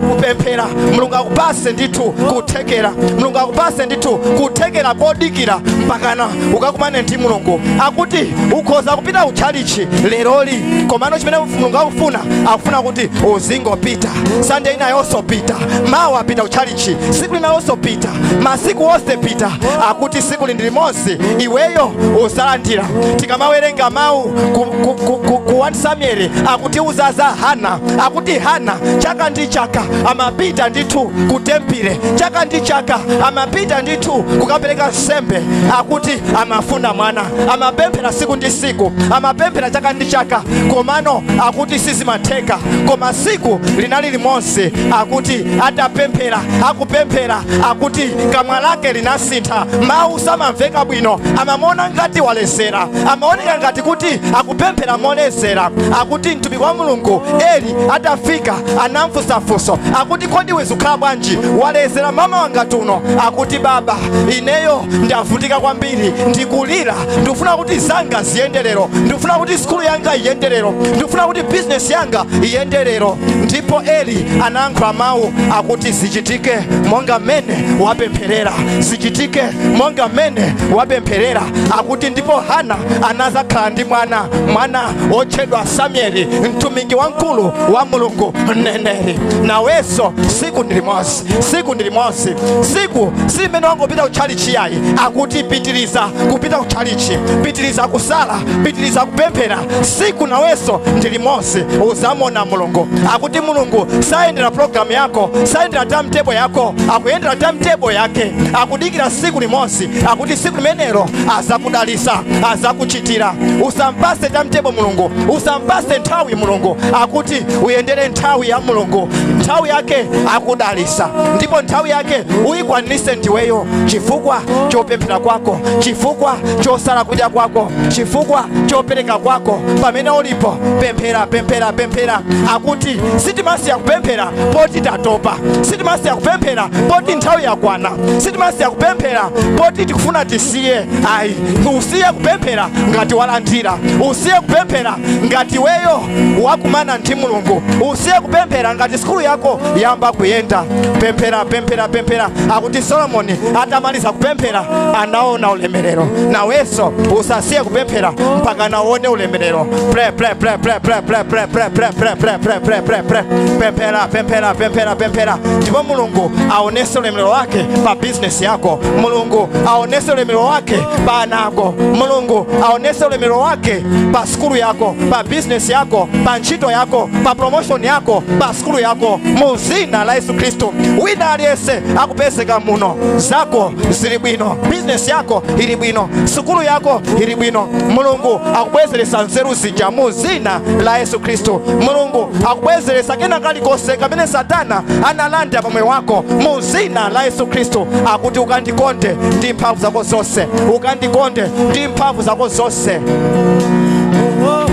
kupemphera, Mulungu akupase ndithu kuthekera. Mulungu akupase ndithu kuthekera kodikira mpakana ukakumane ndi Mulungu. Akuti ukhoza kupita kutchalichi leroli, komano chimene Mulungu akufuna, akufuna kuti uzingopita Sande inayonso, pita mawa, pita kutchalichi siku linalonso, pita masiku onse, pita. Akuti siku lindi limodzi iweyo uzalandira. Tikamawerenga mawu ku 1 Samuel, akutiuza za Hana. Akuti Hana chaka ndi chaka amapita ndithu ku tempile, chaka ndi chaka amapita ndithu kukapereka nsembe. Akuti amafuna mwana, amapemphera siku ndi siku, amapemphera chaka ndi chaka, komano akuti sizimatheka. Koma siku linali limodzi, akuti atapemphera, akupemphera, akuti kamwa lake linasintha, mawu samamveka bwino, amamuona ngati walezera, amaoneka ngati kuti akupemphera molezera. Akuti mtumiki wa Mulungu Eli atafika, anamfunsafunso, akuti, "Kodi wezukhala bwanji walezera mama wanga tuno?" Akuti, "Baba, ineyo ndavutika kwambiri, ndikulira, ndikufuna kuti zanga ziyenderero, ndikufuna kuti sukulu yanga iyenderero, ndikufuna kuti bizinesi yanga iyenderero." Ndipo Eli anayankhula mawu akuti, "Zichitike monga mmene wapempherera, zichitike monga mmene wapempherera." Akuti ndipo Hana anazakhala ndi mwana, mwana wotchedwa Samueli, mtumiki wamkulu wa Mulungu, mneneri. Nawenso siku ndi limodzi, siku ndi limodzi, siku si mmene wangopita kutchalichi yayi. Akuti pitiriza kupita kutchalichi, pitiriza kusala, pitiriza kupemphera, siku nawenso ndi limodzi uzamona Mulungu. Akuti Mulungu sayendera program yako, sayendera timetable yako, akuyendera timetable yake. Akudikira siku limodzi, akuti siku limenelo azakudalisa, azakuchitira. Usampase timetable Mulungu, usampase nthawi Mulungu. Akuti uyendere nthawi ya Mulungu, nthawi yake akudalisa, ndipo nthawi yake uyikwanise ndiweyo, chifukwa chopemphera kwako, chifukwa chosala kudya kwako, chifukwa chopereka kwako. Pamene ulipo, pemphera, pemphera, pemphera. Akuti sitimasiya kupemphera poti tatopa, sitimasiya kupemphera poti nthawi yakwana, sitimasiya kupemphera poti tikufuna tisiye ayi. Usiye kupemphera ngati walandira, usiye kupemphera ngati weyo wakumana ndi Mulungu, usiye kupemphera ngati sukulu yako yamba kuyenda. Pemphera, pemphera, pemphera. Akuti Solomoni atamaliza kupemphera, anaona ulemerero. Nawenso usasiye kupemphera mpaka naone ulemerero. Pray, pray, pray, pray, pray, pray, pray, pray, pray, pray, pray, pray, pray, pray, pray. Pemphera, pemphera, pemphera, pemphera, ndipo Mulungu aonese ulemerero wake pa bizinesi yako. Mulungu aonese ulemerero wake pa ana ako. Mulungu aonese ulemerero wake pa sukulu yako, pa bizinesi yako, pa ntchito yako, pa promotion yako, pa sukulu yako, mu zina la Yesu Khristu. Wina aliyense akupezeka muno, zako zili bwino, bizinesi yako ili bwino, sukulu yako ili bwino. Mulungu akubwezeresa nzeru zija mu zina la Yesu Khristu. Mulungu akubwezeresa kena kalikonse kamene Satana analanda pamoyo wako mu zina la Yesu Khristu. Akuti ukandikonde ndi mphamvu zako zonse, ukandikonde ndi mphamvu zako zonse. Oh, oh, oh.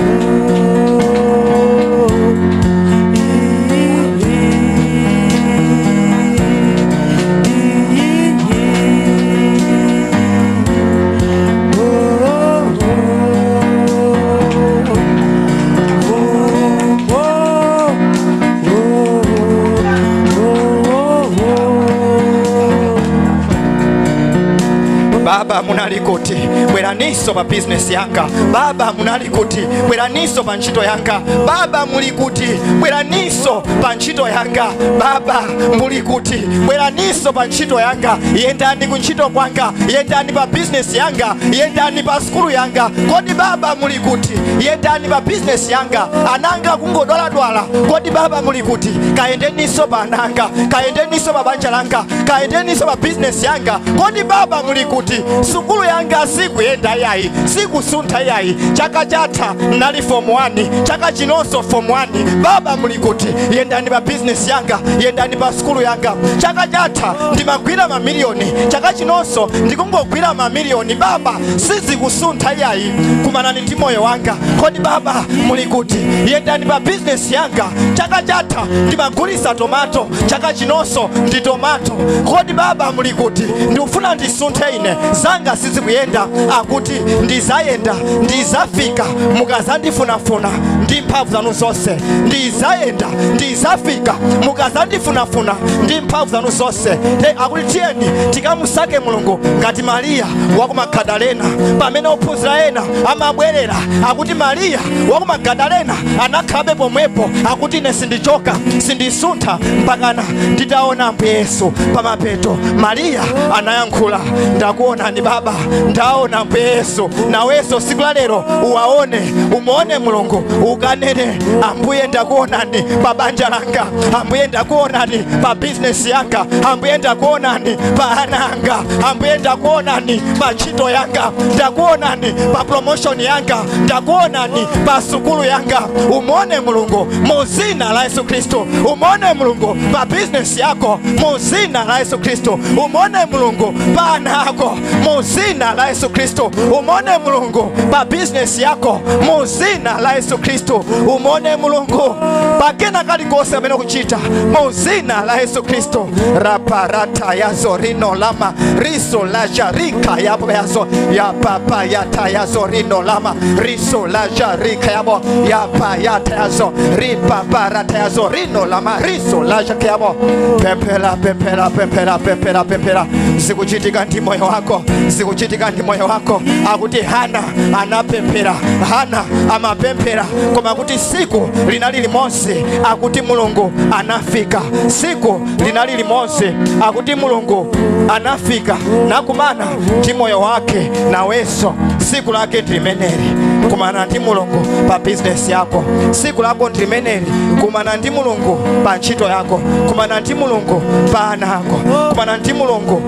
Munali kuti? Bweraninso pa bizinesi yanga. Baba, munali kuti? Bweraninso pa ntchito yanga. Baba, muli kuti? Bweraninso pa ntchito yanga. Baba, muli kuti? Bweraninso pa ntchito yanga. Yendani ku ntchito kwanga, yendani pa bizinesi yanga, yendani pa sukulu yanga. Kodi baba muli kuti? Yendani pa bizinesi yanga. Ananga kungodwaladwala, kodi baba muli kuti? Kayendeninso pa ananga, kayendeninso pa banja langa, kayendeninso pa bizinesi yanga. Kodi baba muli kuti? Sukulu yanga sikuyenda yayi, sikusuntha yayi. Chaka chatha nali form 1, chaka chinonso form 1. Baba muli kuti? Yendani pa bizinesi yanga, yendani pa sukulu yanga. Chaka chatha ndimagwira mamiliyoni, chaka chinonso ndikungogwira mamiliyoni. Baba, sizikusuntha yayi. Kumanani ndi moyo wanga. Kodi baba muli kuti? Yendani pa bizinesi yanga. Chaka chatha ndimagulisa tomato, chaka chinonso ndi tomato. Kodi baba muli kuti? Ndikufuna ndisunthe ine, zanga sizikuyenda. Akuti ndizayenda, ndizafika mukazandifunafuna ndi mphamvu zanu zonse. Ndizayenda, ndizafika mukazandifunafuna ndi mphamvu zanu zonse. Akuti tiyeni tikamusake Mulungu ngati Mariya waku Magadalena. Pamene ophunzira ena amabwerera, akuti Mariya waku Magadalena anakhalabe pomwepo, akuti ine sindichoka, sindisuntha mpakana nditaona Ambuye Yesu. Pamapeto Mariya anayankhula, ndakuonani baba, ndaona Ambuye Yesu. Nawenso siku la lero uwaone, umuone Mulungu, ukanene, Ambuye ndakuonani pa banja langa, Ambuye ndakuonani pa bizinesi yanga, Ambuye ndakuonani pa ana anga, Ambuye ndakuonani pa ntchito yanga, ndakuonani pa promotion yanga, ndakuonani pa sukulu yanga. Umuone Mulungu mu zina la Yesu Khristu. Umuone Mulungu pa bizinesi yako mu zina la Yesu Khristu. Umuone Mulungu pa ana ako mu zina la Yesu Khristu. Umuone Mulungu pa bizinesi yako mu zina la Yesu Khristu. Umuone Mulungu pakena kalikonse amene ukuchita mu zina la Yesu Khristu. Raparata yazo rino lama riso la jarika yabo yazo ya papa yata yazo rino lama riso la jarika yabo ya pa yata yazo ripa parata yazo rino lama riso la jarika yabo. Pempera, pempera, pempera, pempera, pempera. Zikuchitika ndi moyo wako, zikuchitika ndi moyo wako. Akuti Hana anapemphera, Hana amapemphera, koma kuti siku linali limodzi akuti Mulungu anafika. Siku linali limodzi akuti Mulungu anafika nakumana ndi moyo wake. Nawenso siku lake ndi limeneli, kumana ndi Mulungu pa bizinesi yako. Siku lako ndi limeneli, kumana ndi Mulungu pa ntchito yako, kumana ndi Mulungu pa ana ako, kumana ndi Mulungu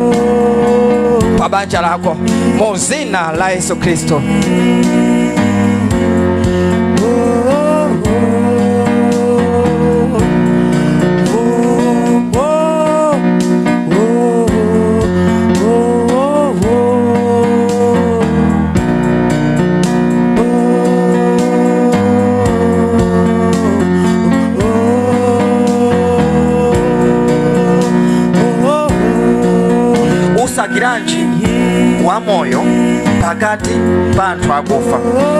pa banja lako mu zina la Yesu Khristu. Usakiranji wa moyo pakati pa anthu akufa,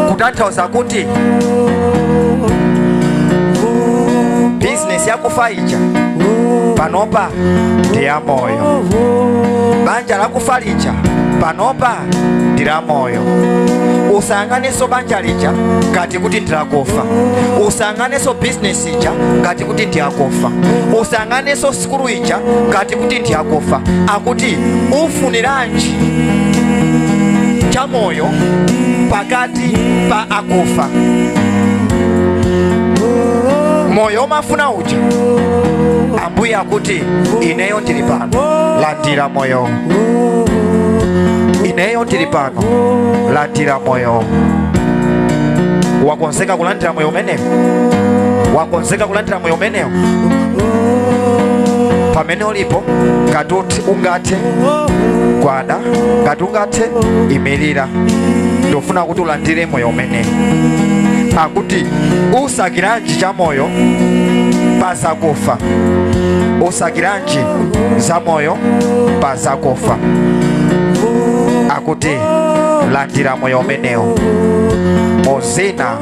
kutanthauza kuti bizinesi yakufa ija panopa ndi ya moyo, banja lakufa lija panopa ndi la moyo. Usayang'anenso banja lija ngati kuti ndi lakufa, usayang'anenso bizinesi ija ngati kuti ndi yakufa, usayang'anenso sukulu ija ngati kuti ndi yakufa. Akuti ufuniranji cha moyo pakati pa akufa? Moyo umafuna uja, Ambuye akuti ineyo ndili pano, landira moyo. Ineyo ndili pano, landira moyo. Wakonzeka kulandira moyo umenewo? Wakonzeka kulandira moyo umenewo? Pamene ulipo, ngati ungathe gwada, ngati ungathe imirira, ndofuna kuti ulandire moyo umenewo. Akuti usakiranji cha moyo pazakufa, usakiranji za moyo pazakufa. Akuti landira moyo umenewo mu zina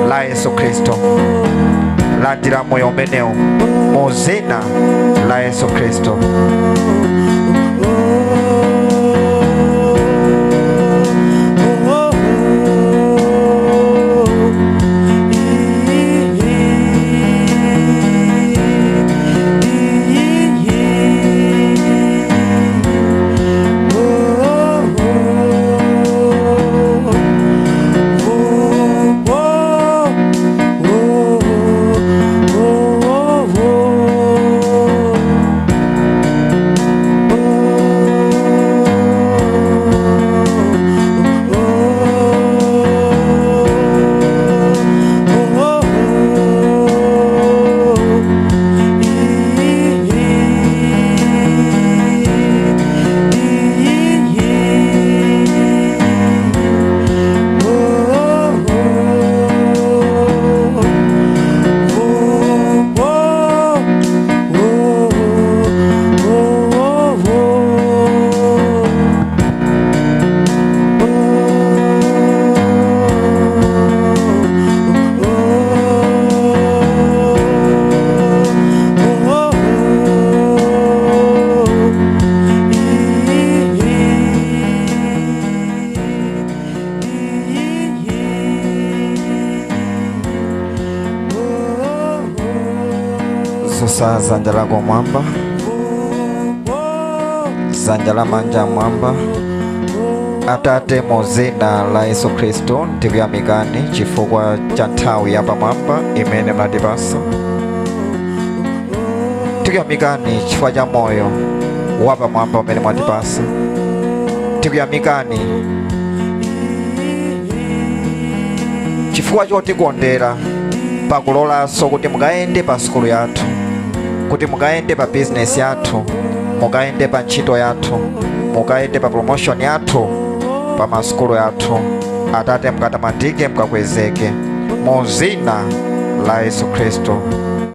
la Yesu Khristu. Landira moyo umenewo mu zina la Yesu Khristu. Kweza dzanja lako mwamba, dzanja la manja mwamba. Atate, mu dzina la Yesu Khristu, ndikuyamikani chifukwa cha nthawi yapamwamba imene munatipasa. Tikuyamikani chifukwa cha moyo wapamwamba umene mwatipasa. Tikuyamikani chifukwa chotikondera pakulolanso kuti mukayende pa sukulu yathu, kuti mukayende pa bizinesi yathu, mukayende pa ntchito yathu, mukayende pa promotion yathu, pa masukulu yathu. Atate, mukatamandike, mukakwezeke mu dzina la Yesu Khristu.